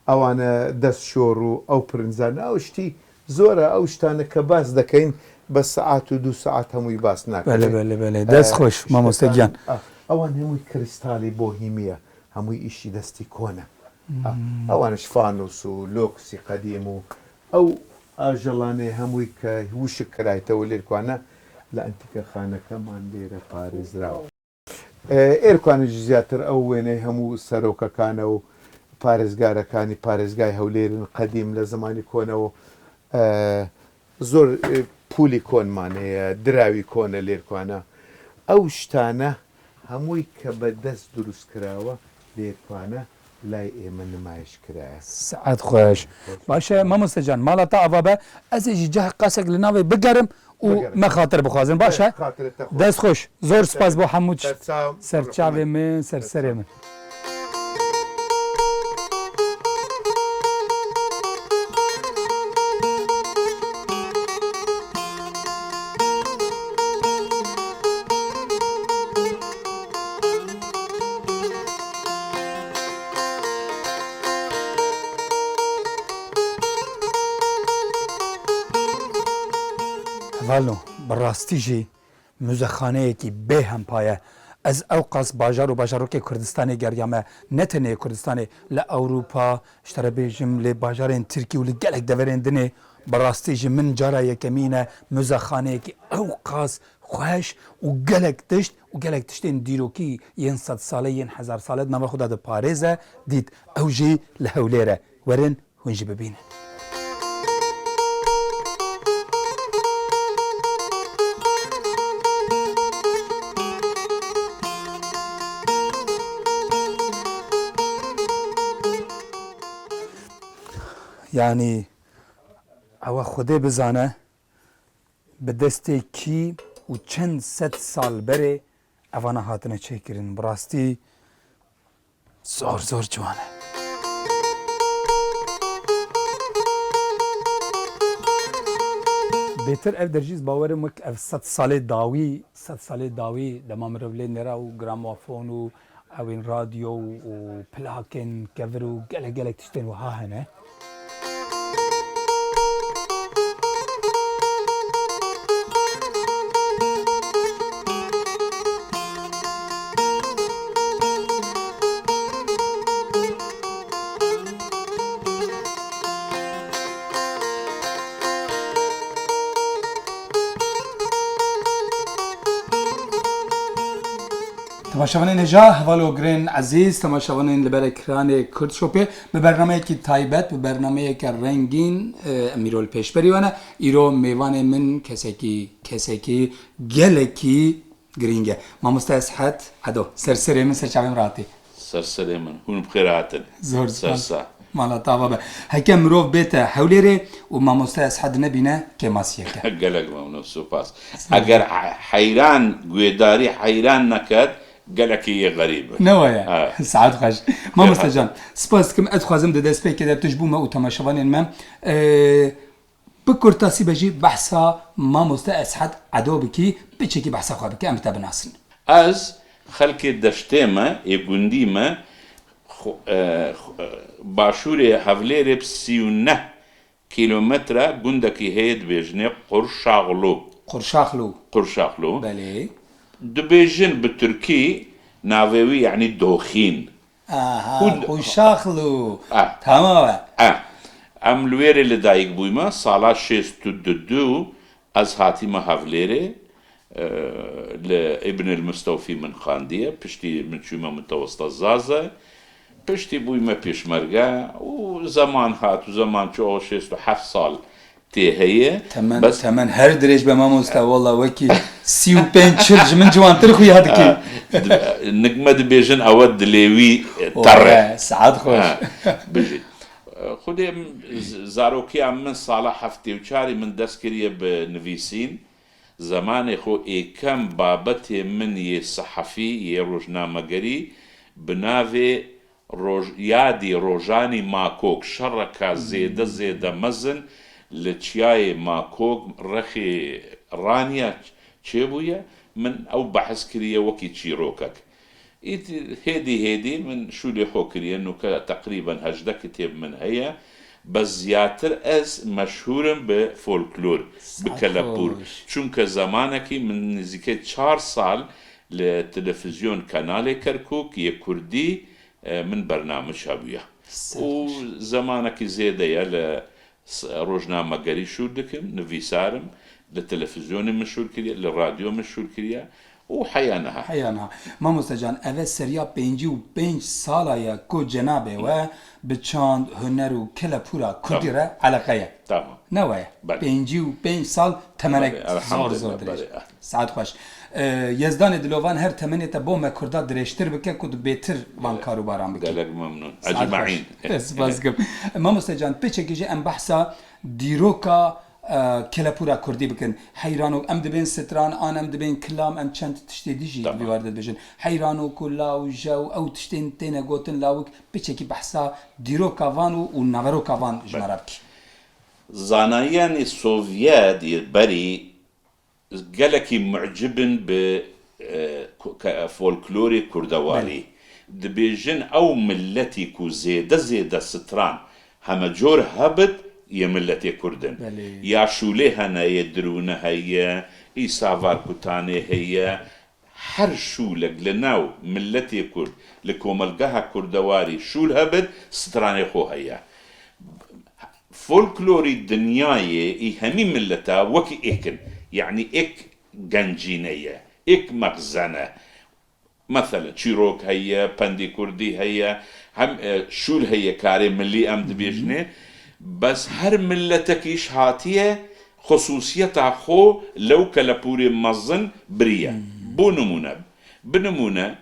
Ewane destşor û ew pirincan. Ew ştî zor e, ew ştane ke bas dekeyn, bes saet û du saet hemûyî bas nakin. Belê, belê, belê. Dest Eh, xweş, işte mamoste ben, giyan. Ah, ewan hemûyî kristalî bohîmî ye. Hemûyî îşî destî kone. Ah, Hmm. Ewan ji fanos û loksî qedîm û ew ajelanê hemûyî ke wişik kirayte û lêr kwane, li entîkexaneke man lêre parêzra. E, êrkanî jî zêdetir ew wêneyê hemû serokekane û parêzgarekanî, parêzgayê Hewlêrîn qedîm li zimanî kone û, e, zor, e, pûlî kon mane ye, dirawî kone lêrkane. Ew ştane hemûyî ke bi dest dirust kirawe lêrkane, lay ême nimayiş kiraye. Saet xweş. Baş e, mamoste can, mala te ava be, ez ê jî ceh qasek li navê bigerim û Bigerim. me xatir bixwazin. Baş e? Xatirê te xweş. Dest xweş. Zor spas bo hemû tişt. Serçavê min, ser serê min. Hevalno, bi rastî jî muzexaneyekî bê hempa ye. Ez ewqas bajar û bajarokê Kurdistanê geriyame, ne tenê Kurdistanê, li Ewropa, ji te re bêjim, lê bajarên Tirkî û li gelek deverên dinê, bi rastî ji min cara yekemîn e muzexaneyekî ewqas xweş û gelek tişt û gelek tiştên dîrokî yên sed sale, yên hezar sale di nava xwe de diparêze dît. Ew jî li Hewlêr e. Werin hûn jî bibînin. Yanî, ewa Xwedê bizane, bi destê kî û çend sed sal berê evana hatine çêkirin. Bi rastî zor, zor ciwan e. Bêtir ev der jî ez bawerim wek ev sed salê dawî, sed salê dawî dema mirov lê nêra û gramofon û ewên radyo û plakên kevir û gelek gelek tiştên wiha hene. Temaşevanên hêja, heval û girên ezîz, temaşevanên li ber ekranê Kurd Shopê, bi bernameyekî taybet, bi bernameyeke rengîn, e, em îro li pêşberî we ne. Îro mêvanê min kesekî, kesekî gelekî girîng e. Mamoste Eshed Edo, ser serê min, ser çavê min re hatî. Ser serê min. Hûn bi xêr hatin. Zor spas. Ser sağ. Mala te ava be. Heke mirov bête Hewlêrê û mamoste Eshed nebîne, kêmasiyek e. Gelek memnûn, spas. Eger he-, heyran, guhdarî heyran neket, gelekî yê xerîb e. Ne waye? Evet. Saet xweş. Mamoste can, spas dikim, ez dixwazim di destpêkê de tu ji bo me û temaşevanên me, e, bi kurtasî be jî behsa mamoste Eshed Edo bikî, piçekî behsa xwe bike, em bi te binasin. Ez xelkê deştê me, ê gundî me, xwe-, e, xwe-, e, başûrê Hevlêrê bi sî û neh kîlometre gundekî heye dibêjinê Qurşaxlu. Qurşaxlu. Qurşaxlu. Belê. Dibêjin bi tirkî navê wî, yanî doxîn. Aha, Hûn- Qurşaxlu. Ah. Tamam e. Ah. Em li wêrê li dayik bûyme, sala şêst û du ez hatîme Hevlêrê, e, li Îbn el Mistewfî min xandiye, piştî min çûme Mitewesta Zaze, piştî bûyme pêşmerge û zeman hat û zeman çû, ew şêst û heft sal tê heye. Temen, Bes temen her dirêj be mamoste, walla wekî sî û pênc çil ji min ciwantir xuya dikî. Ha, di-, nik me dibêjin ewe dilê wî, e, terre. Oye, saet xweş. Ha, bijî. Xwedê m-, z-, zarokiya min sala heftê û çarî min dest kiriye bi nivîsîn. Zemanê xwe êkem babetê min yê sehefî, yê rojnamegerî, bi navê roj-, yadî rojanî Makok, şereka zêde zêde mezin li çiyayê Makok, rexê Raniya çêbûye, min ew behs kiriye wekî çîrokek. Ît hêdî hêdî min şûlê xwe kiriye, nûke teqrîben hejdeh kitêb min heye. Bes ziyatir ez meşhûr im bi folklor, bi Saet kelepûr. Xweş. Çunke zemanekî min nêzîkê çar sal li televîzyon Kanalê Kerkûk yê Kurdî, e, min bernamij hebûye. Saet Û xweş. Zemanekî zêde ye li s-, rojnamegerî şûl dikim, nivîsar im, li televîzyonê min şûl kiriye, li radyo min şûl kiriye û heya niha. Heya niha. Mamoste can, eve seriya pêncî û pênc sala ye ku cenabê we bi çand, huner û kelepûra kurdî Tamam. re eleqe ye. Tamam. Ne we ye? Belê. Pêncî û pênc sal temenek Belê, zor zor elhamdülillah, dirêj. belê. Saet xweş. E, Yezdanê dilovan her temenê te bo me Kurda dirêjtir bike ku tu bêtir van karûbaran bikî. Gelek memnûn. Saet Ecmaîn. xweş. Spas dikim. Mamoste can, piçekî jî em behsa dîroka, e, kelepûra kurdî bikin. Heyranok, em dibên stran, an em dibên kilam, em çend tiştê dî jî Tamam. di vî war de dibêjin. Heyranok û law û jew, ew tiştên têne gotin lawik, piçekî behsa dîroka van û, û naveroka van ji me Belê. re bikî. Zanayiyanê Sovyet yê berî gelekî mucib in bi, e, ku-, ke-, folklorê kurdewarî. Belê. Dibêjin ew miletî ku zêde zêde stran heme cor hebit, yê miletê kurd in. Belê. Ya şûlê hene, yê dirûne heye, îsa varkutanê heye, her şûlek li nav miletê kurd, li komelgeha kurdewarî şûl hebit, stranê xwe heye. Folklorî dinyayê î hemî mileta wekî êk in. Yanî êk gencîne ye, êk mexzen e. Meselen, çîrok heye, pendî kurdî heye, hem, e, şûl heye, karê milî em dibêjinê. Bes her miletekî ji hatiye xusûsiyeta xwe lew kelepûrê mezin biriye. Hmm. Bo nimûne, bi nimûne,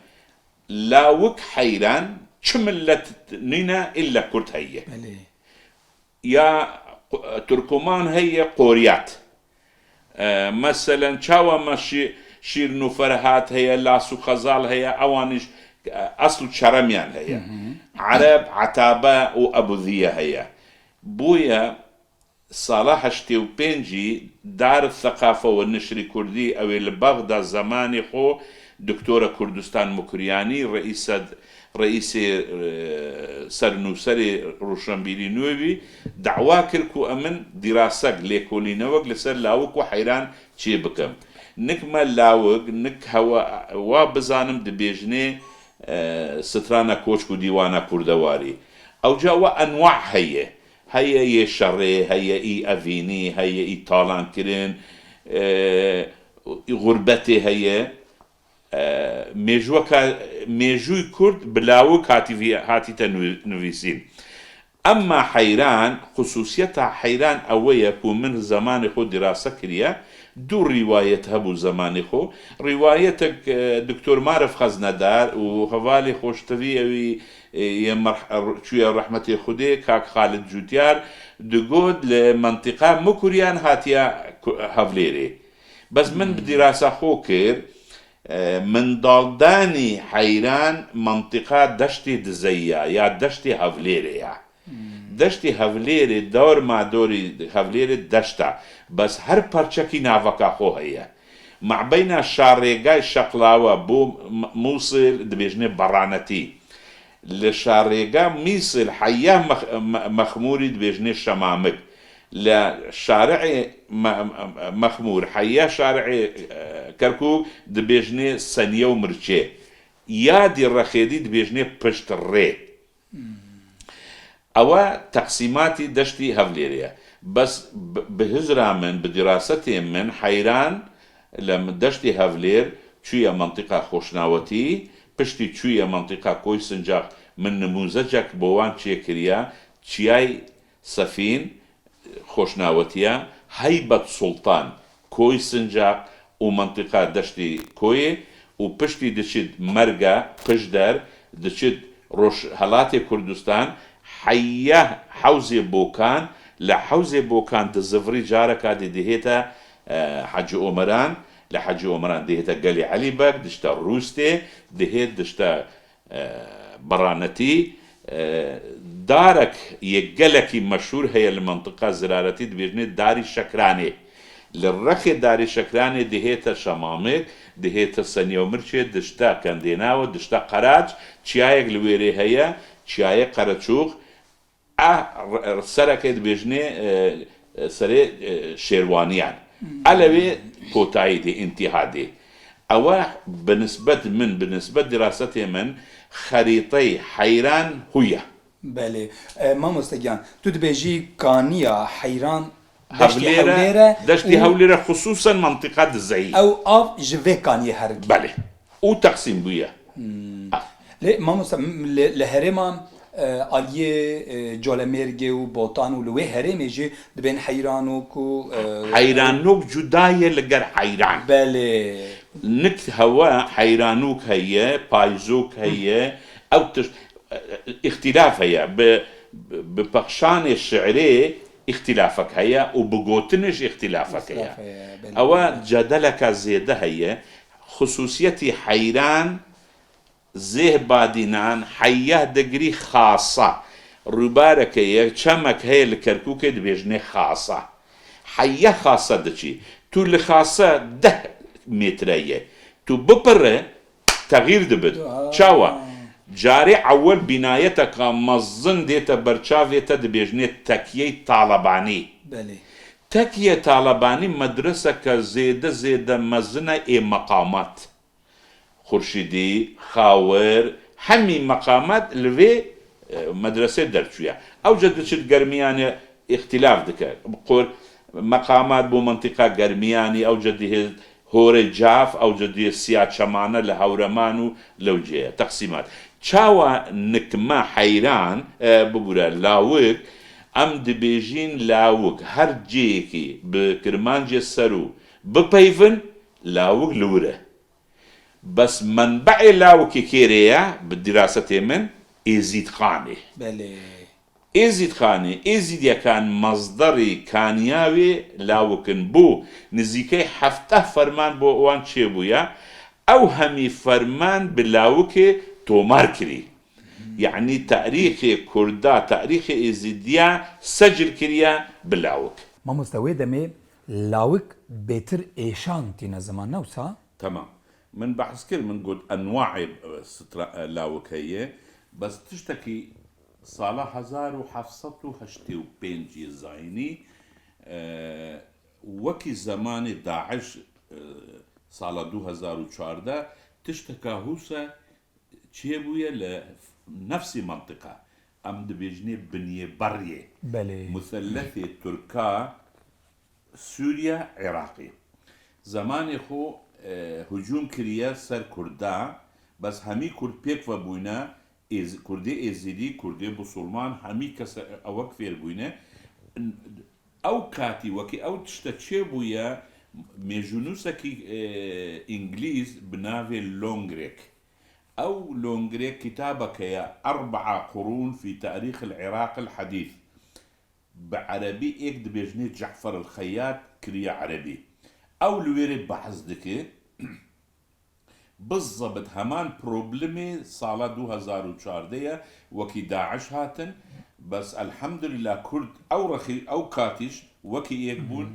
lawik heyran çi milet nîne, îlle kurd heye. Belê. Ya Qu-, Turkoman heye, Qoryat. E, meselen, çawa me Şî-, Şîrin û Ferhat heye, Las û Xezal heye, ewanî j-, e, Esl û Çeremyan heye. Hı hı. Ereb, Etabe û Ebûziye heye. Bûye sala heştê û pêncî Dar Seqafe û Nişrî Kurdî, ew ê li Bexda zemanê xwe Doktora Kurdistan Mukriyanî, reîsa, reîsê, e, sernûserê Rûşenbîrî Nû bî, dawa kir ku em in dîrasek, lêkolînewek li ser lawik û heyran çê bikim. Nik me lawik, nik hewa, wa bizanim dibêjinê, e, strana koçk û dîwana kurdewarî. Ewca we enwa heye. Heye yê şerê, heye î evînî, heye î talankirin, e, î xurbetê heye. e, mêjweka, mêjûyî Kurd bi lawik hatî-, hatîte nû-, nivîsîn. Emma Heyran, xusûsiyeta Heyran ewe ye ku min zemanê xwe dirase kiriye, du rîwayet hebû zemanê xwe. Rîwayetek, e, Doktor Marif Xeznedar û hevalê xweştivî ewî, e, yê merh-, çûye rehmetê Xwedê, kak Xalid Cûtiyar, digot li mentiqa Mukuriyan hatiye ku-, Hevlêrê. Bes min bi dirasa xwe kir, e, mindaldanî Heyran mentiqa deştê Dizeyî ya, ya deştê Hevlêrê ya. Deştê Hevlêrê, dor ma dorî Hevlêrê deşt e. Bes her parçekî naveka xwe heye. Mabeyna şarêgay Şeqlawe bo M-, Mûsil dibêjinê Beranetî. Li şarêga Mîsil heya Mex-, Me-, Mexmûrî dibêjinê Şemamik. Li şariê Me-, Me-, Mexmûr heya şariê, e, Kerkûk dibêjinê Seniye û Mirçê. Yadî Rexêdî dibêjinê Pişt Rê. Ewe teqsîmatî deştî Hevlêrê ye. Bes bi, bi hizra min, bi dirasetê min Heyran li deştê Hevlêr çûye mentiqa Xoşnawetî, piştî çûye mentiqa Koy Sincaq. Min nimûzecek bo wan çêkiriye, Çiyay Sefîn, Xoşnawetiya, Heybet Sultan, Koy Sincaq û mentiqa Deştê Koyê û piştî diçit Merga, Pişder, diçit Rojhelatê Kurdistan, heya Hewzê Bokan, li Hewzê Bokan dizivirî careka dî dihête, e, Hecî Omeran, li Hecî Omeran dihête Gelê Elî Beg, dişte Rûstê, dihêt dişte e, Beranetî, e, darek yê gelekî meşhûr heye li mentiqa Ziraretî, dibêjinê Darî Şekranê. Li rexê Darî Şekranê dihête Şemamik, dihête Seniye û Mirçê, dişte Kendênawe, dişte Qeraç, çiyayek li wêrê heye, Çiyayê Qereçûx, A r-, r-, serekê dibêjinê, e, e, serê, e, şêrwaniyan. Elewê kotayî dê, întiha dê. Ewe bi nisbet min, bi nisbet dirasetê min, xerîteyê Heyran huye. Belê. E, mamoste giyan, tu dibêjî kaniya Heyran deştê Hewlêre, Hewlêre deştê û Hewlêre, xusûsen mentiqa Dizeyî. Ew av ji vê kaniyê herikî. Belê. Û teqsîm bûye. Ah. Lê mamoste, m-, li, li herêma, e, aliyê, e, Colemêrgê û Botan û li wê herêmê jî dibên Heyranok û, e, Heyranok cuda ye li ger Heyran. Belê. Nik hewe Heyranok heye, Payzok heye, ew tişt, e, îxtîlaf heye. Bi, bi, bi pexşanê şi'rê îxtîlafek heye û bi gotinê jî îxtîlafek heye. Îxtîlaf heye, belê. Ewe cedeleke zêde heye. Xusûsiyetî Heyran, Zêh Badînan, heyeh digirî Xasa. Rûbareke ye, çemek heye li Kerkûkê dibêjinê Xasa. Heyeh Xasa diçî. Tu li Xasa deh metre ye. Tu bipire, texîr dibit. Aa. Çawa? Carê ewil bînayeteka mezin dête ber çavê te, dibêjinê Tekiyeyê Talebanî. Belê. Tekiyê Talebanî medreseke zêde zêde mezin e ê meqamat. Xurşîdî, Xawir, hemî meqamat li vê, e, medresê derçûye. Ewca diçit Germiyanê îxtîlaf dike. Qur-, meqamat bo mentiqa Germiyanî, ewca dihê Horê Caf, ewca dihê Siya Çemane li Hewreman û lewcê ye. Teqsîmat. Çawa nik me Heyran, e, bibûre, Lawik, em dibêjîn Lawik, her cihêkî bi Kirmancê ser û bipeyvin, Lawik li wir e. Bes menbe'ê Lawikê kê rê ye, bi dirasetê min, Êzîdxanê. Belê. Êzîdxanê, Êzîdiyekan mezderî kaniya wê Lawik in. Bo nizîkey hefteh ferman bo wan çêbûye. Ew hemî ferman bi Lawikê tomar kirî. Yanî tarîxê Kurda, tarîxê Êzîdiya secil kiriye bi Lawik. Mamoste, wê demê Lawik bêtir êşan tîne ziman, ne wisa? Temam. Min behs kir, min got enwaê, e, sitra-, e, lawik heye. Bes tiştekî sala hezar û heft sed û heştê û pêncî zayînî, e, wekî zemanê DAIŞ, e, sala du hezar û çardeh, tişteka hûse çêbûye li nefsî mentiqa. Em dibêjinê binyê beriyê. Belê. Muselletê Tirka, Sûriye, Iraqê. Zemanê xwe e, hicûm kiriye ser Kurda, bes hemî Kurd pêk ve bûyne, Êz-, Kurdê Êzidî, Kurdê Musulman, hemî kes ewek fêr bûyne. Ew katî wekî ew tişte çêbûye, mêjûnûsekî, e, Îngilîz bi navê Longrek. Ew Longrek kitabeke ye, Erbaa Qurûn fî Tarîxil Iraqil Hedîth. Bi erebî êk dibêjinê Cefer el Xeyyat kiriye erebî. Ew li wêrê behs dike. Bizebit heman problemê sala du hezar û çardeh ye, wekî DAIŞ hatin. Bes elhemdulîla Kurd ew rexî, ew katîş wekî êk bûn.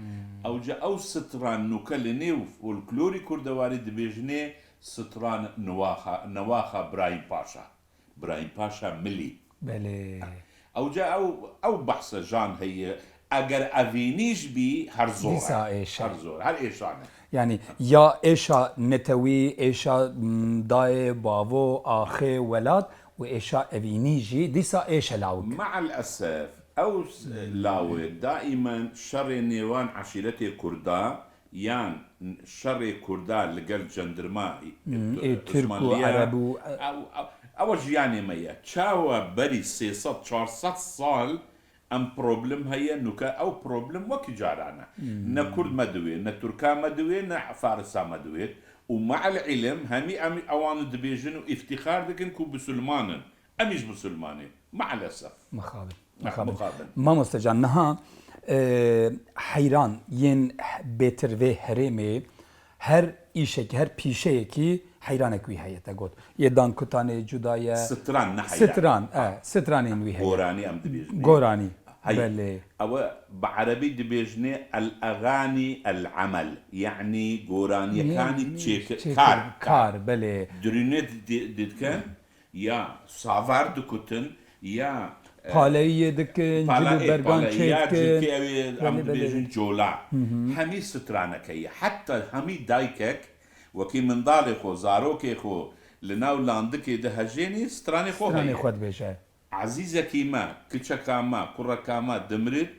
Ewca ew stran nûke li nêv folklorî kurdewarî dibêjinê stran Niwaxa, Newaxa Birahîm Paşa. Birahîm Paşa Milî. Belê. Ewca ew, ew behse jan heye. Eger evînî jî bî, her zor e. Dîsa êş e. Her zor, her êşan e. Yani ya êşa netewî, êşa, m, dayê, bavo, axê, welat û êşa evînî jî dîsa êş e lawik. Me'el esef, ew s-, lawê daimen şerê nêwan eşîretê Kurda yan şerê Kurda li gel cendirma, Hmm, e, ê Tirk û Osmanliya, Ereb û, e, ew, ew, ew jiyanê me ye. Çawa berî sê sed çar sed sal em problem heye, nuke ew problem wekî caran e. Hmm. Ne Kurd me diwê, ne Tirka me diwê, ne Farisa me diwê. Û me'el îlim, hemî em ewan dibêjin û îftîxar dikin ku bisilman in. Em jî bisilman in. Me'elesef. Mixabin. Mixabin. Mixabin. Mamoste can, niha, e, heyran yên bêtir vê herêmê her îşekî, her pîşeyekî heyranek wî heye, te got. Yê dan kutanê cuda ye. Stran, ne heyran. Stran, e, stranên wî heye. Goranî em dibêjin. Goranî. Hey, belê. Ew bi erebî dibêjinê el-eganî el-emel. Yanî goraniyekani Yanî çêkir, çêkir, kar, kar, belê. Dirûnê di-, di-, didikin, ya savar dikutin, ya, e, Paleyiyê dikin, pala-, cil û e, bergan pala-, ya çêdikin. Cilkê ew ê, em Belê, belê, dibêjin belê. cola. Hı hı. Hemî straneke ye. Heta hemî daykek, wekî mindalê xwe, zarokê xwe li nav landikê de hejênî, stranê xwe Stranê heye. xwe dibêje. Ezîzekî me, kiçeka me, kureka me dimirit,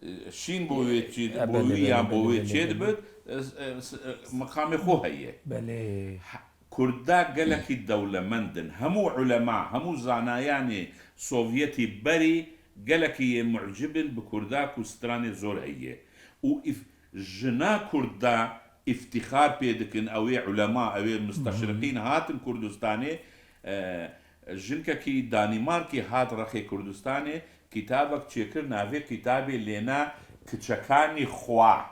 e, şîn bo wê çê, E, bo belê, wî belê, yan bo belê, wê belê, çê belê. dibit, e, e, s-, e, meqamê xwe heye. Belê. He-, Kurda gelekî dewlemend in. Hemû ulema, hemû zanayanê Sovyetî berî gelekî yê mucib in bi Kurda ku stranê zor heye. Û îf-, jina Kurda îftîxar pê dikin, ew ê ulema, ew ê misteşriqîn Hı hı. hatin Kurdistanê, e, Jinkekî Danîmarkê hat rexê Kurdistanê, kitabek çêkir, navê kitabê lêna Kiçekanî Xwa.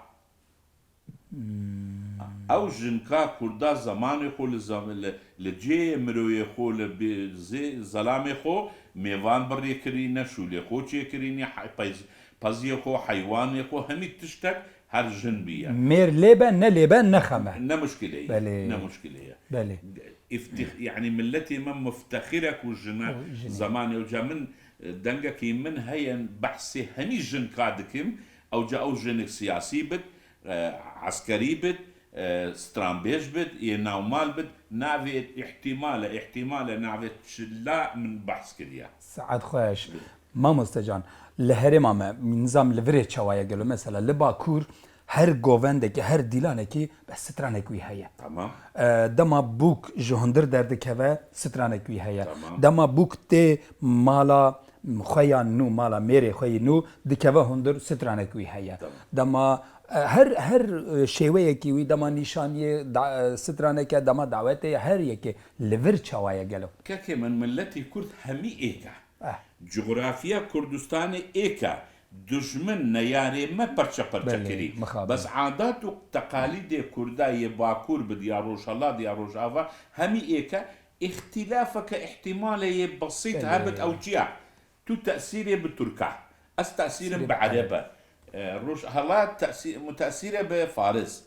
Hmm. Ew jinka Kurda zemanê xwe li zam-, li, li cihê miroyê xwe, li bi-, zê-, zelamê xwe mêvan birê kirîne, şûlê xwe çêkirîne, he-, pez-, peziyê xwe, heywanê xwe, hemî tiştek her jin bîye. Mêr lê be, ne lê be, ne xem e. Ne muşkilê ye. Belê. Ne muşkilê ye. Belê. Îftîx-, yanî milletê me muftexir e ku jina Ku jinê. zemanê ew ca min, e, dengekî min heye, behsê hemî jinka dikim, ew ca ew jinik siyasî bit, e, eskerî bit, e, stranbêj bit, yê navmal bit, navê îhtîmal e, îhtîmal e navê çila min behs kiriye. Saet xweş. Mamoste can, li herêma me, nizam li virê çawa ye gelo? Mesela li Bakur her govendekî, her dîlanekî bes stranek wî heye. Tamam. E, dema bûk ji hundir derdikeve, stranek wî heye. Tamam. Dema bûk tê mala xwe ya nû, mala mêrê xwe yî nû, dikeve hundir, stranek wî heye. Tamam. Dema, e, her, her, e, şêweyekî wî, dema nîşaniyê, da-, e, straneke, dema dawetê ye, her yekê li vir çawa ye gelo? Kekê min, miletî Kurd hemî êk e. Eh. Cografiya Kurdistanê êk e. Dijmin neyarê me perçe perçe Belê, kirî. mixabin. Bes adat û teqalîdê Kurda yê Bakur bid ya Rojhelat ya Rojava hemî êk e. Îxtîlafeke îhtîmalê yê besît Belê. hebit ew çi ye? Tu tesîrê bi Turka. Ez tesîrê Tesîrê bi bi Ereb e. Ereb. E, Rojhelat tesî-, mutesîre bi Faris.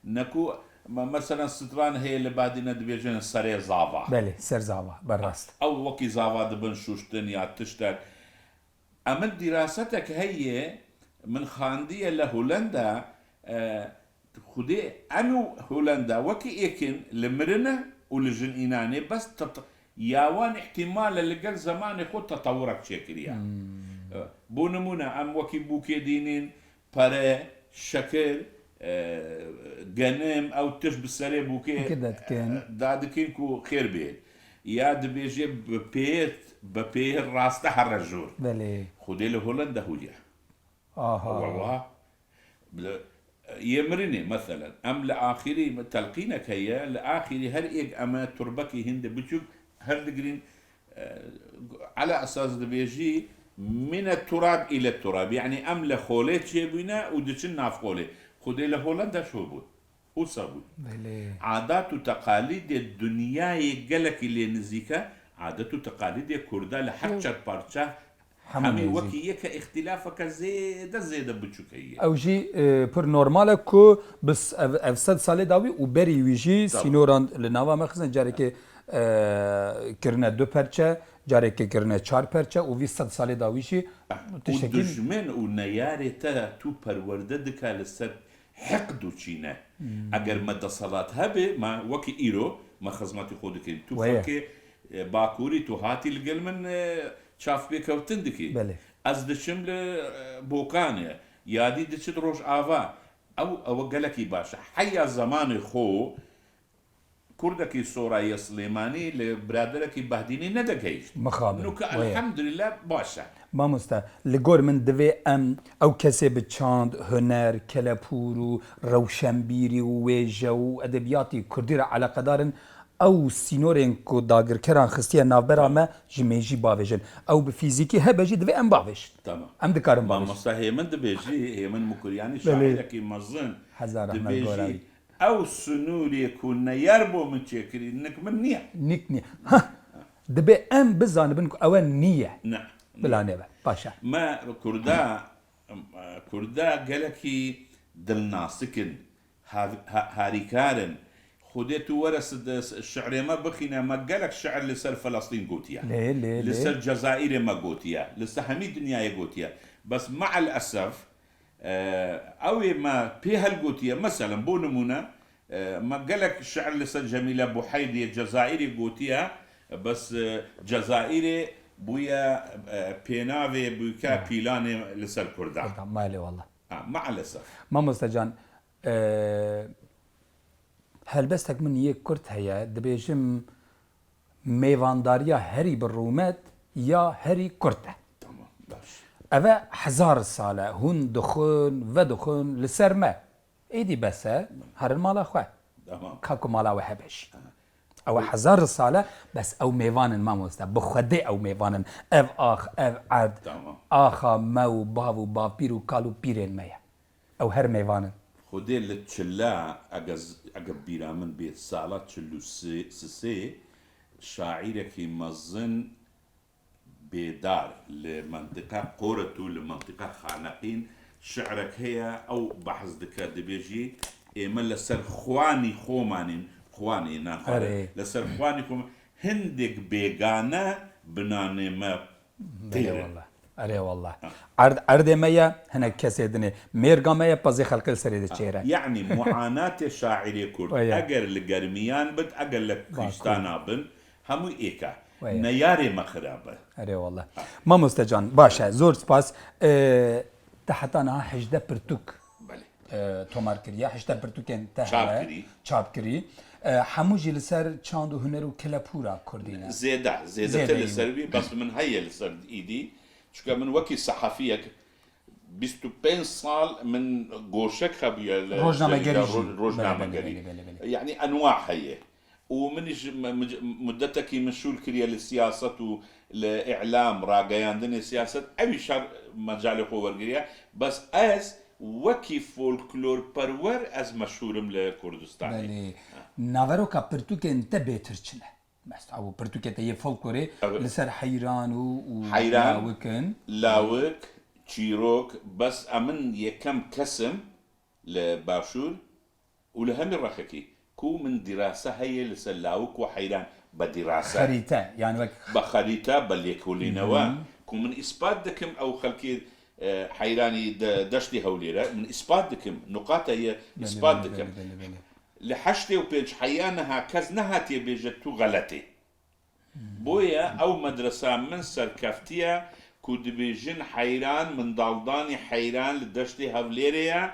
Neku, me-, mesela stran heye li Badîne dibêjin serê zava. Belê, ser zava, be rast. Ew wekî zava dibin şuştin ya tiştek. Emin dîrasetek heye, min xandiye li Holenda, e, Xwedê em û Holenda wekî êk in li mirine û li jin înanê, bes tet-, ya wan îhtîmal e li gel zemanê xwe tetewurek çêkiriye. Hmm. E, bo nimûne em wekî bûkê dînîn, pere, şekir, e, genim, ew tişt bi serê bûkê, Bûkê dadikin. e, dadikin ku xêr bê. Ya dibêje bi pêt, bi pêt raste here jor. Belê. Xwedê li Holanda hûye. Aha. Wallah. Bi-, yê mirinê, meselen. Em li axirî, telqînek heye, li axirî her êk em e turbekî hinde biçûk her digirîn, e, ala esas dibêjî, mine turab ile turab. Yanî em li xolê çêbûne û diçin nav xolê. Xwedê li Holanda şo bû. Wisa bû. Belê. Adat û teqalîdê dinyayê gelekî lê nizîk e. Adet û teqalîdê Kurda li her Hı. çar parça Hemû hemî nêzîk. Wekî yek e, îxtilafeke zêde zêde biçûk heye. Ew jî, e, pir normal e ku bi s-, ev, ev sed salê dawî û berî wî jî Tabii. Sînoran li nava me xizin carekê, e, kirine du perçe, carekê kirine çar perçe û vî sed salê dawî jî Û tiştekî dijmin û neyarê te tu perwerde dike li ser heqd û çîne. Hmm. Eger me deselat hebe, me wekî îro, me xizmetî xwe dikin. Tu Weye. Xelkê, e, Bakurî, tu hatî li gel min, e, çavpêkewtin dikî. Belê. Ez diçim li, e, Bokanê, yadî diçit Rojava. Ew, ew gelekî baş e. Heya zemanê xwe, Kurdekî Soraya Silêmanî li biraderekî Behdînî nedigehîşt. Mixabin, Nuka weye. Elhamdulillah baş e. Mamoste, li gor min divê em ew kesê bi çand, huner, kelepûr û rewşenbîrî û wêje û edebiyatî kurdî re eleqedar in, ew sînorên ku dagirkeran xistiye navbera me ji mêjî bavêjin. Ew bi fîzîkî hebe jî divê em bavêjin. Tamam. Em dikarin bavêjin. Mamoste Hêmin dibêjî, Hêmin Mukuryanî Belê. Şairekî mezin Hezar rehmet dibêjî, gora wî. Ew sinûrê ku neyar bo min çêkirî, nik min niye. Nik niye. Ha, dibe em bizanibin ku ewe niye. Ne. Bila nebe. Baş e. Me Kurda, Kurda gelekî dilnasik in, hav-, ha-, harîkar in. Xwedê tu were s-, de s-, şi'rê me bixîne, me gelek şi'r li ser Felestîn gotiye. Lê, lê, Li lê. Ser Cezayirê me gotiye. Li ser hemî dinyayê gotiye. Bes me'el esef, Ew ê me pê hilgotiye, meselen, bo nimûne, e, me gelek şi'r li ser Cemîle Buheyriyê Cezayirê gotiye, bes, e, Cezayirê bûye, e, pênavê bûke Ha. pîlanê li ser Kurda. Kurda, malê wallah. Ha, maalesef. Mamoste can, e, helbestek min yê kurt heye, dibêjim, mêvandariya herî bi rûmet ya herî kurt e. Tamam, baş. Eve hezar sal e, hûn dixwin, vedixwin, li ser me. Êdî bes e, herin mala xwe. Tamam. Ka ku mala we hebe jî. Ewe hezar sal e, bes ew mêvan in mamoste. Bi Xwedê ew mêvan in. Ev ax, ev erd, Tamam. axa me û bav û bavpîr û kal û pîrên me ye. Ew her mêvan in. Xwedê li çila, ege z-, ege bîra min bê, sala çil û sê, sisê, şairekî mezin Bêdar li mentiqa Qoret û li mentiqa Xaneqîn şi'rek heye, ew behs dike, dibêjî, ê me li ser xwanî xwe manîn, xwanî, na xwe, Erê. Li ser xwanî xwe hindek bêgane binanê me Belê têr in. Wallah. Erê wallah. Ha. Erd, erdê me ye, hinek kesê dinê. Mêrga me ye, pezê xelkê li serê de Ha. çêre. Yanî muanatê şairê Kurd, Oye. Eger li germiyan bit, eger li Bakur. Kûristana bin, hemû êk e. Oye. Neyarê me xirab e. Erê wallah. Ha. Mamoste can, baş e, zor spas. Ee, te heta niha hejdeh pirtûk Belê. e, tomar kiriye. Heştê pirtûkên te Çap hene, kirî. Çap kirî. E, hemû jî li ser çand û huner û kelepûra kurdî ne? Zêde, zêdetir Zêde li ser yî. Wî, bes min heye li ser îdî. Çunke min wekî sehefiyek bîst û pênc sal min goşek hebûye li Rojnamegerî serî de jî. Roj-, rojnamegerî. Belê, belê, belê, belê, belê. Yanî enwa heye. Û min jî me-, mic-, mudetekî min şûl kiriye li siyaset û li îlam, rageyandinê siyaset, ew î şer mecalê xwe wergiriye. Bes ez wekî folklorperwer ez meşhûr im li Kurdistanê. Belê. Ha. Naveroka pirtûkên te bêtir çi ne? Mesela ew pirtûkê te yê folklorê Evet. Li ser heyran û, û Heyran, lawik in. Lawik, çîrok, bes em in yekem kes im li Başûr. Û li hemî rexekî ku min dîrase heye li ser lawik û heyran be dîrase. Xerîte, yani wek Be xerîte, be lêkolînewe, Hı hı. ku min îspat dikim ew xelkê, e, heyranî de, deştê Hewlêre, min îspat dikim, nuqata ye Belê, îspat belê, dikim. Belê, belê, belê. Li heştê û pênc heya niha kes nehatiye bêje tu xelet î. Boye ew medresa min serkeftiye ku dibêjin heyran, min daldanî heyran li deştê Hewlêrê ye,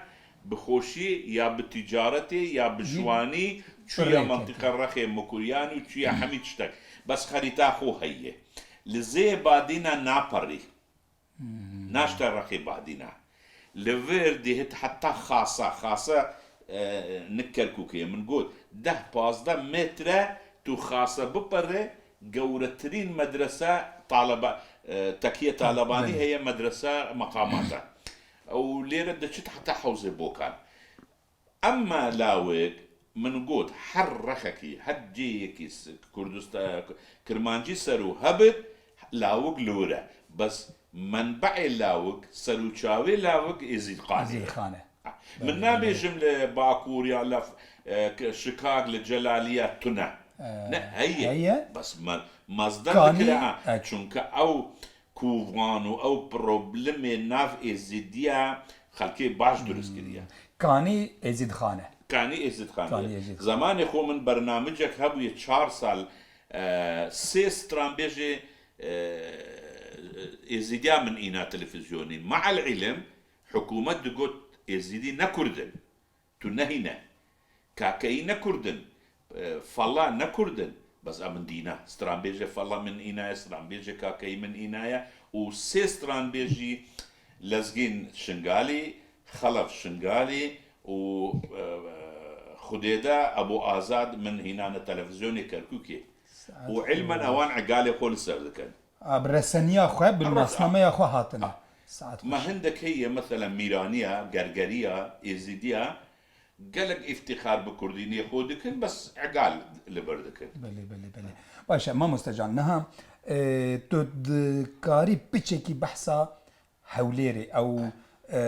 Bi xweşî ya bi ticaretê ya bi şiwanî çûye mentiqa Rexê Mukuryan û çûye hemî tiştek. Bes xerîta xwe heye. Li zê badîna naperî. Naşte Rexê badîna. Li vir dihit heta Xasa. Xasa, e, nik Kerkûkê ye. Min got, deh pazdeh metre tu Xasa bipere, gewretirîn medrese taleba, e, tekiye talebanî heye, medrese meqamata. Ew lêre diçit heta Hewzê Bokan. Emma lawik, min got, her rexekî, her cêyekî s-, Kurdista-, Kirmancî ser û hebit, lawik li wir e. Bes menbeê lawik, ser û çavê lawik Êzîdxanê ye. Êzîdxan e. Ha, min nabêjim li Bakur ya li, e, k-, Şikag, li Celaliya tune. E, ne, heye. Heye. Bes me-, mezden dikire, ha. Çunke ew kovan û ew problemê nav Êzidiya xelkê baş durust kiriye. Kanî Êzîdxan e. Kanî Êzîdxan e. Kanî Êzîdxan. Zemanê xwe min bernamicek hebûye çar sal, e, sê stranbêjê, e, Êzîdiya min îna televîzyonî. Mael îlim, hikûmet digot Êzîdî ne Kurd in. Tu ne hîn e. Kakeyî ne Kurd in. E, Fella ne Kurd in. Bes a min dîna. Stranbêjê Fella min îna ye, stranbêjê Kakeyî min îna ye. Û sê stranbêjî Lezgîn Şingalî, Xelef Şingalî û, e, Xudêde Ebû Azad min hînane televîzyonê Kerkûkê. Û îlmen ewan egalê xwe li ser dikin. A, bi reseniya xwe, bi nasnameya xwe hatine. A, saet xweş. Me hindek heye, mesela Mîraniya, Gergeriya, Êzîdiya, gelek îftîxar bi kurdînê xwe dikin, bes egal li vir dikin. Belê, belê, belê. Baş e, mamoste can, niha, e, tu dikarî piçekî behsa Hewlêrê, ew, e,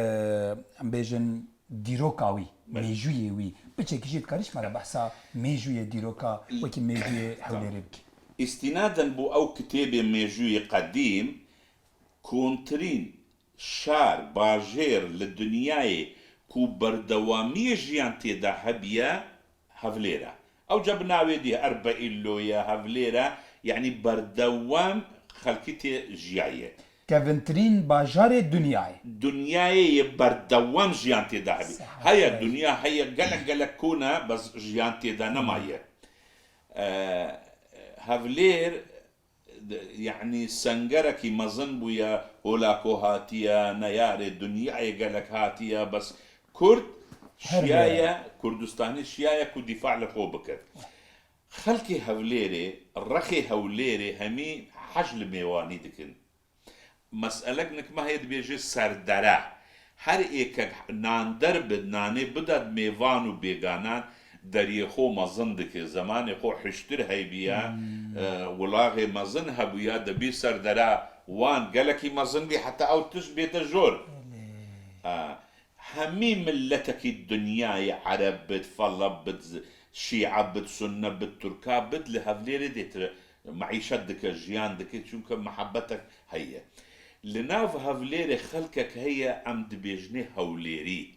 em bêjin dîroka wî, Belê. Mêjûyê wî. Piçekî jî dikarî ji me re behsa mêjûyê dîroka wekî mêjûyê Hewlêrê bikî. Îstînaden bo ew kitêbê mêjûyê qedîm, kontirîn şar, bajêr li dinyayê ku berdewamiyê jiyan tê de hebiye, Hevlêr e. Ew ca bi navê dî Erbeîllo ye, Hevlêr e, yanî berdewam xelkî tê jiyaye. Kevintirîn bajarê dinyayê. Dinyayê yê berdewam jiyan tê de hebî. Saet Heye, dinya heye, gelek gelek kûn e, bes jiyan tê de nemaye. E, Hevlêr, de, yanî sengerekî mezin bûye, holako hatiye, neyarê dinyayê gelek hatiye, bes Kurd Her şiyaye, yere. Kurdistanî şiyaye ku dîfa li xwe bike. Xelkê Hewlêrê, rexê Hewlêrê hemî hej li mêvanî dikin. Meselek nikme heye dibêje serdere. Her êkek nander bi, nanê bida mêvan û bêganan, deriyê xwe mezin dike. Zemanê xwe hiştir heybiya, Hmm. e, wulaxê mezin hebûya, dibî serdere wan gelekî mezin bî, heta ew tişt bête jor. Belê. E, Hemî miletekî dinyayê, Ereb bit, Fella bit, Şîa bit, Sunne bit, Turka bit, li Hevlêrê dê tire meîşet dike, jiyan dike, çunke mihebetek heye. Li nav Hevlêrê xelkek heye, em dibêjinê Hewlêrî.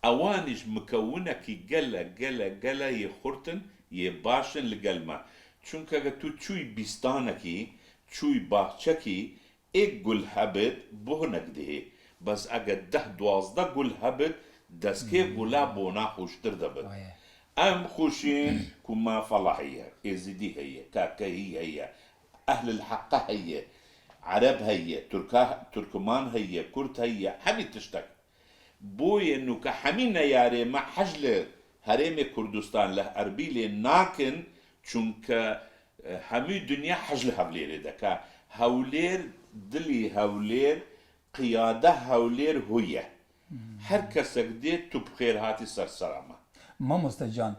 Ewanî ji mikewinekî gele, gele, gele yê xurt in, yê baş in li gel me. Çunke ge tu çûyî bîstanekî, çûyî baxçekî, Êk gul hebit, buhnek dihê. Bes ege deh duwazdeh gul hebit, deskê Hmm. gula bona xweştir debit. Aye. Em xweşîn ku me Fela heye, Êzidî heye, Kakehî heye, Ehlil Heqe heye, Ereb heye, Turka, Turkman heye, Kurd heye, hemî tiştek. Boye nûke hemî neyarê me hej li Herêmê Kurdistan, li Erbîlê nakin, çunke, e, hemî dinya hej li Hewlêrê deke. Hewlêr, dilî Hewlêr, qiyade Hewlêr hû ye. Hmm. Her kesek dê tu bi xêr hatî ser sera me. Mamoste can,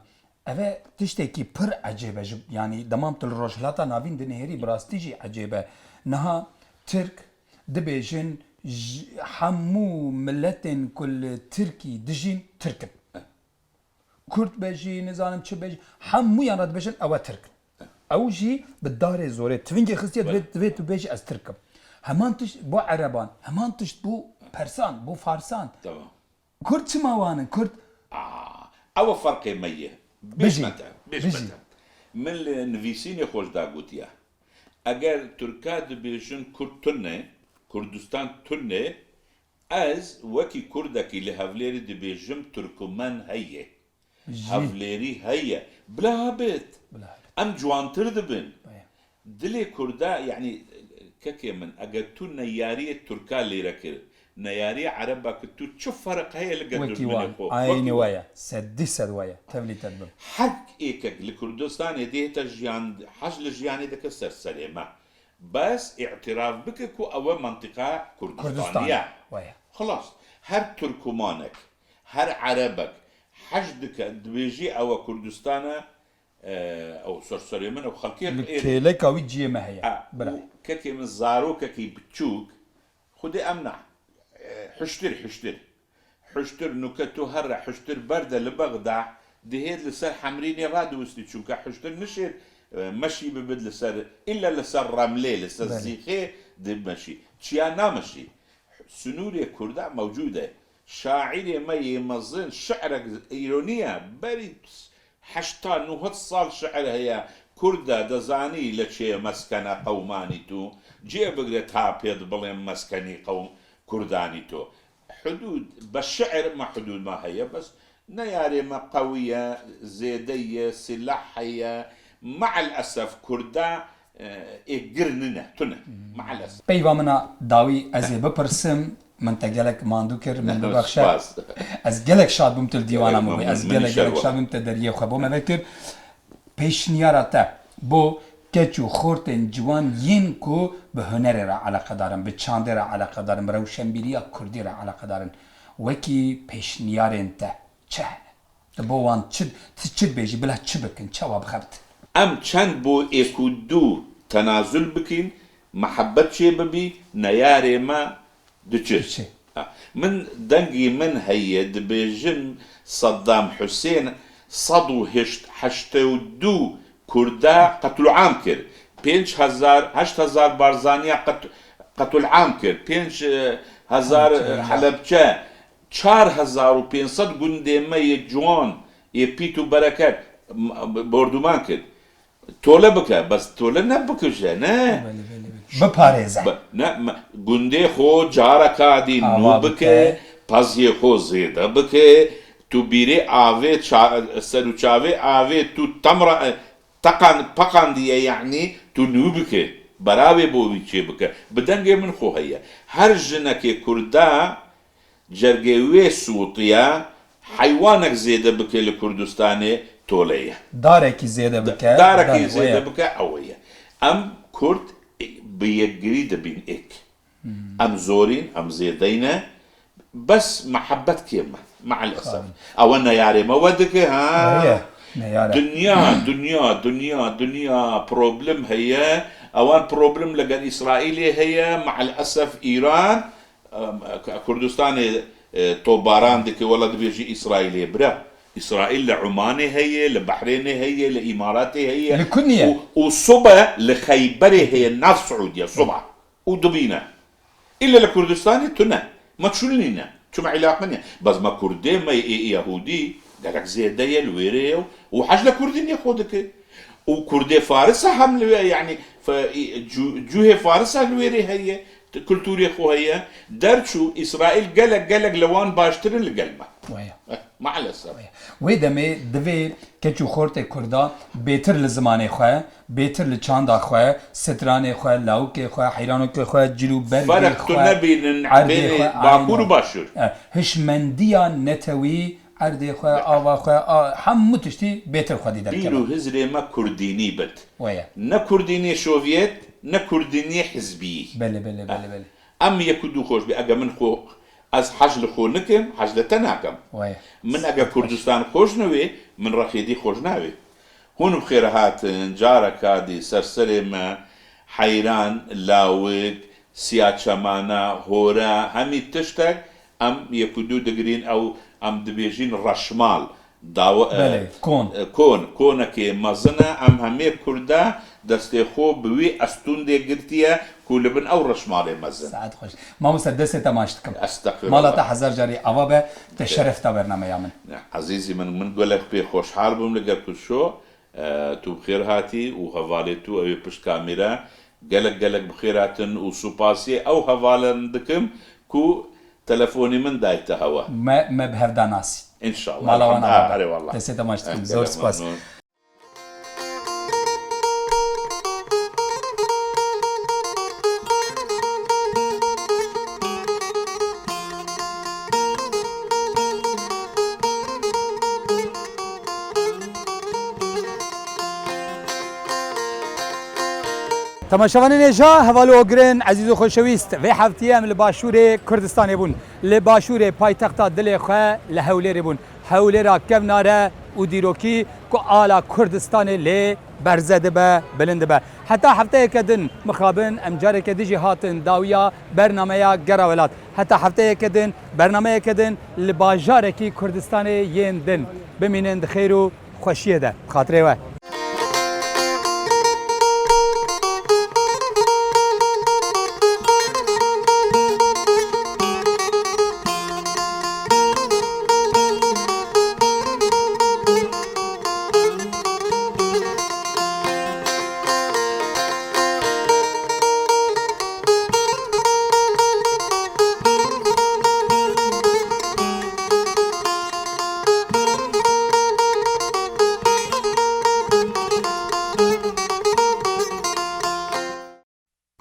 Eve tiştekî pir ecêb e, ji, yanî dema tu li Rojhilata Navîn dinihêrî, bi rastî jî ecêb e. Niha Tirk dibêjin, ji hemû miletên ku li Tirkî dijîn, Tirk in. Kurd be jî, nizanim çi be jî, hemûyan re dibêjin, ew e Tirk in. Ew jî bi darê zorê, tivingê xistiye, divê, divê tu bêjî, ez Tirk im. Heman tişt bo Ereban, heman tişt bo Persan, bo Farsan. Tamam. Kurd çima wan in? Kurd Aa, ew e ferqê me ye. Bêj Bijî, me te, bêj me bijî. Te. Min li nivîsînê xwe jî da gotiye. Eger Tirka dibêjin Kurd tune, Kurdistan tune, Ez wekî Kurdekî li Hevlêrî dibêjim Turkumen heye. Jî. Hevlêrî heye. Bila bit. Bila bit. Em ciwantir dibin. Heye. Dilê Kurda, yanî, kekê min, eger tu neyariyê Turka lêre kir, neyariyê Ereba kir, tu çi ferq heye li gel Wekî dûjminê wan. Xwe? Aynî Wekî we wan. Ye. Sedî sed we ye. Tevlî te dibim. Her êkek li Kurdistanê dê heta jiyan, hej li jiyanê dike ser serê me. Bes îtiraf bike ku ew e mentiqa Kurdistaniye. Kurdistan. We ye. Xilas. Her Turkumanek, her Erebek hej dike, dibêjî ew e Kurdistan e, e, ew ser serê min, ew xelkê Li êrê. Kêleka wî ciyê me heye. Ha, bira. Û kekê min zarokekî biçûk, Xwedê em na, e, hiştir, hiştir. Hiştir nuke tu here, hiştir berde li Bexda, dihêt li ser Hemrînê radiwistî, çunke hiştir nişêt, e, meşî bibit li ser, îlle li ser remlê, li ser Belê. Zîxê dimeşî. Çiya nameşî. Sinûrê Kurda mewcûd e. Şaîrê me yê mezin şi'rek îroniya berî heşta nûhêt sal şi'r heye, Kurda dezanî li çê meskene qewmanî tu, cê bigre ta pê dibilim meskenî qewm Kurdanî tu. Hudûd, be şi'r me hudûd me heye, bes neyarê me qewî ye, zêde ye, silah heye. Me'el esef Kurda, e, ê gir nine, tune. Me'el esef. Peyva min a dawî ez ê bipirsim, min te gelek mandû kir, min bibexşe. Spas. Ez gelek şad bûm tu li dîwana min bûyî. Ez gelek, gelek şad bûm te deriyê xwe bo me vekir. Pêşniyara te bo keç û xortên ciwan yên ku bi hunerê re eleqedar in, bi çandê re eleqedar in, bi rewşenbîriya kurdî re eleqedar in, wekî pêşniyarên te çi hene? Tu bo wan çi, tu çi dibêjî, bila çi bikin, çawa bixebitin? Em çend bo êk û du tenazul bikin, mihebet çê bibî, neyarê me diçe. Diçe. Ha, min dengî min heye, dibêjim Saddam Husên sed û heştê û du Kurda qetluam kir. Pênc hezar, heşt hezar Barzaniya qet-, qetluam kir. Pênc hezar Helepçe. Çar hezar û pênc sed gundê me yê ciwan, yê pît û bereket, m-, borduman kir. Tole bike, bes tole ne bikuje, ne. Belê, belê, belê. Biparêze. Bi-, ne, me, gundê xwe careka dî nû bike, peziyê xwe zêde bike, tu bîrê avê ça-, ser û çavê avê tu temra, e, teqan-, peqandiye, yanî tu nû bike. Beravê bo wî çê bike. Bi dengê min xwe heye. Her jinekê Kurda Cergê wê sûtiya heywanek zêde bike li Kurdistanê tole ye. Darekî zêde bike, darekî zêde bike ew ye. Em Kurd bi yekgirî dibîn êk. Em zorîn, em zêdeyne. Bes mihebet kêm e, me'el esef. Ew e neyarê me we dike, ha. Dinya, dinya, dinya, dinya problem heye. Ewan problem li gel Îsraîlê heye, me'el esef Îran. Em, Kurdistanê, e, topbaran dike, wela dibêjî Îsraîlê bira. Îsraîl li Umanê heye, li Behrênê heye, li Îmaratê heye. Li ku niye? Û, û sobe li Xeyberê heye, nav Siûdiye, soba. Û dibîne. Îlle li Kurdistanê tune. Me çûl nîne. Çima îlaqe niye? Bes me Kurdê me ê Yehûdî gelek zêde ye, li wêrê ye û hej li Kurdî nê xwe dike. Û Kurdê Farisa hem li wê, yanî, fe-, î-, cû-, cûhê Farisa li wêrê heye, t-, kulturê xwe heye. Derçû, Îsraîl gelek, gelek li wan baştir in li gel me. Waya. Eh, maalesef. Waya. Wê demê divê keç û xortê Kurda bêtir li zimanê xwe, bêtir li çanda xwe, stranê xwe, lawikê xwe, heyranokê xwe, cil û bergê xwe, erdê xwe, Ferq tu nebînin bênê Bakur û Başûr. Eh, hişmendiya netewî, erdê xwe, ava xwe, a, hemû tiştî bêtir xwedî derkeve. Bîr û hizrê me kurdînî bit. Weye. Ne kurdînê şoviyet, ne kurdînê hizbî. Belê, belê, belê, belê. Em yek û du xweş bî. Ege min xwe, ez hej li xwe nikim, hej li te nakim. Weye. Min ege Kurdistan xweş newê, min rexê dî xweş navê. Hûn bi xêr hatin, careka dî ser serê me, heyran, lawik, siya çemana, hora, hemî tiştek em yek û du digirîn, ew em dibêjîn reşmal. Dawe-, e, Belê, kon. E, kon, konekê mezin e, em hemê Kurda destê xwe bi wî estûndê girtiye ku li bin ew reşmalê mezin. Saet xweş. Mamoste, destê te maç dikim. Estexfirullah. Mala te hezar carî ava be, te şeref da bernameya min. Ezîzî min, min gelek pê xweşhal bûm li gel tu şo. E, tu bi xêr hatî û hevalê tu ew ê pişt kamîre gelek gelek bi xêr hatin û supasê ew hevalan dikim ku Telefonî min dayte hewa. Me, me bi hevda nasî. İnşallah. Mala wan ava. Erê wallah. Destê te maç dikim. Zor spas. Temaşevanên hêja, heval û ogirin, ezîz û xoşewîst, vê heftiyê em li Başûrê Kurdistanê bûn. Li Başûrê paytexta dilê xwe li Hewlêrê bûn. Hewlêra kevnare û dîrokî ku ala Kurdistanê lê berze dibe, bilind dibe. Heta hefteyeke din mixabin em careke dijî hatin dawiya bernameya Gera Welat. Heta hefteyeke din bernameyeke din li bajarekî Kurdistanê yên din. Bimînin di xêr û xweşiyê de. Xatirê we.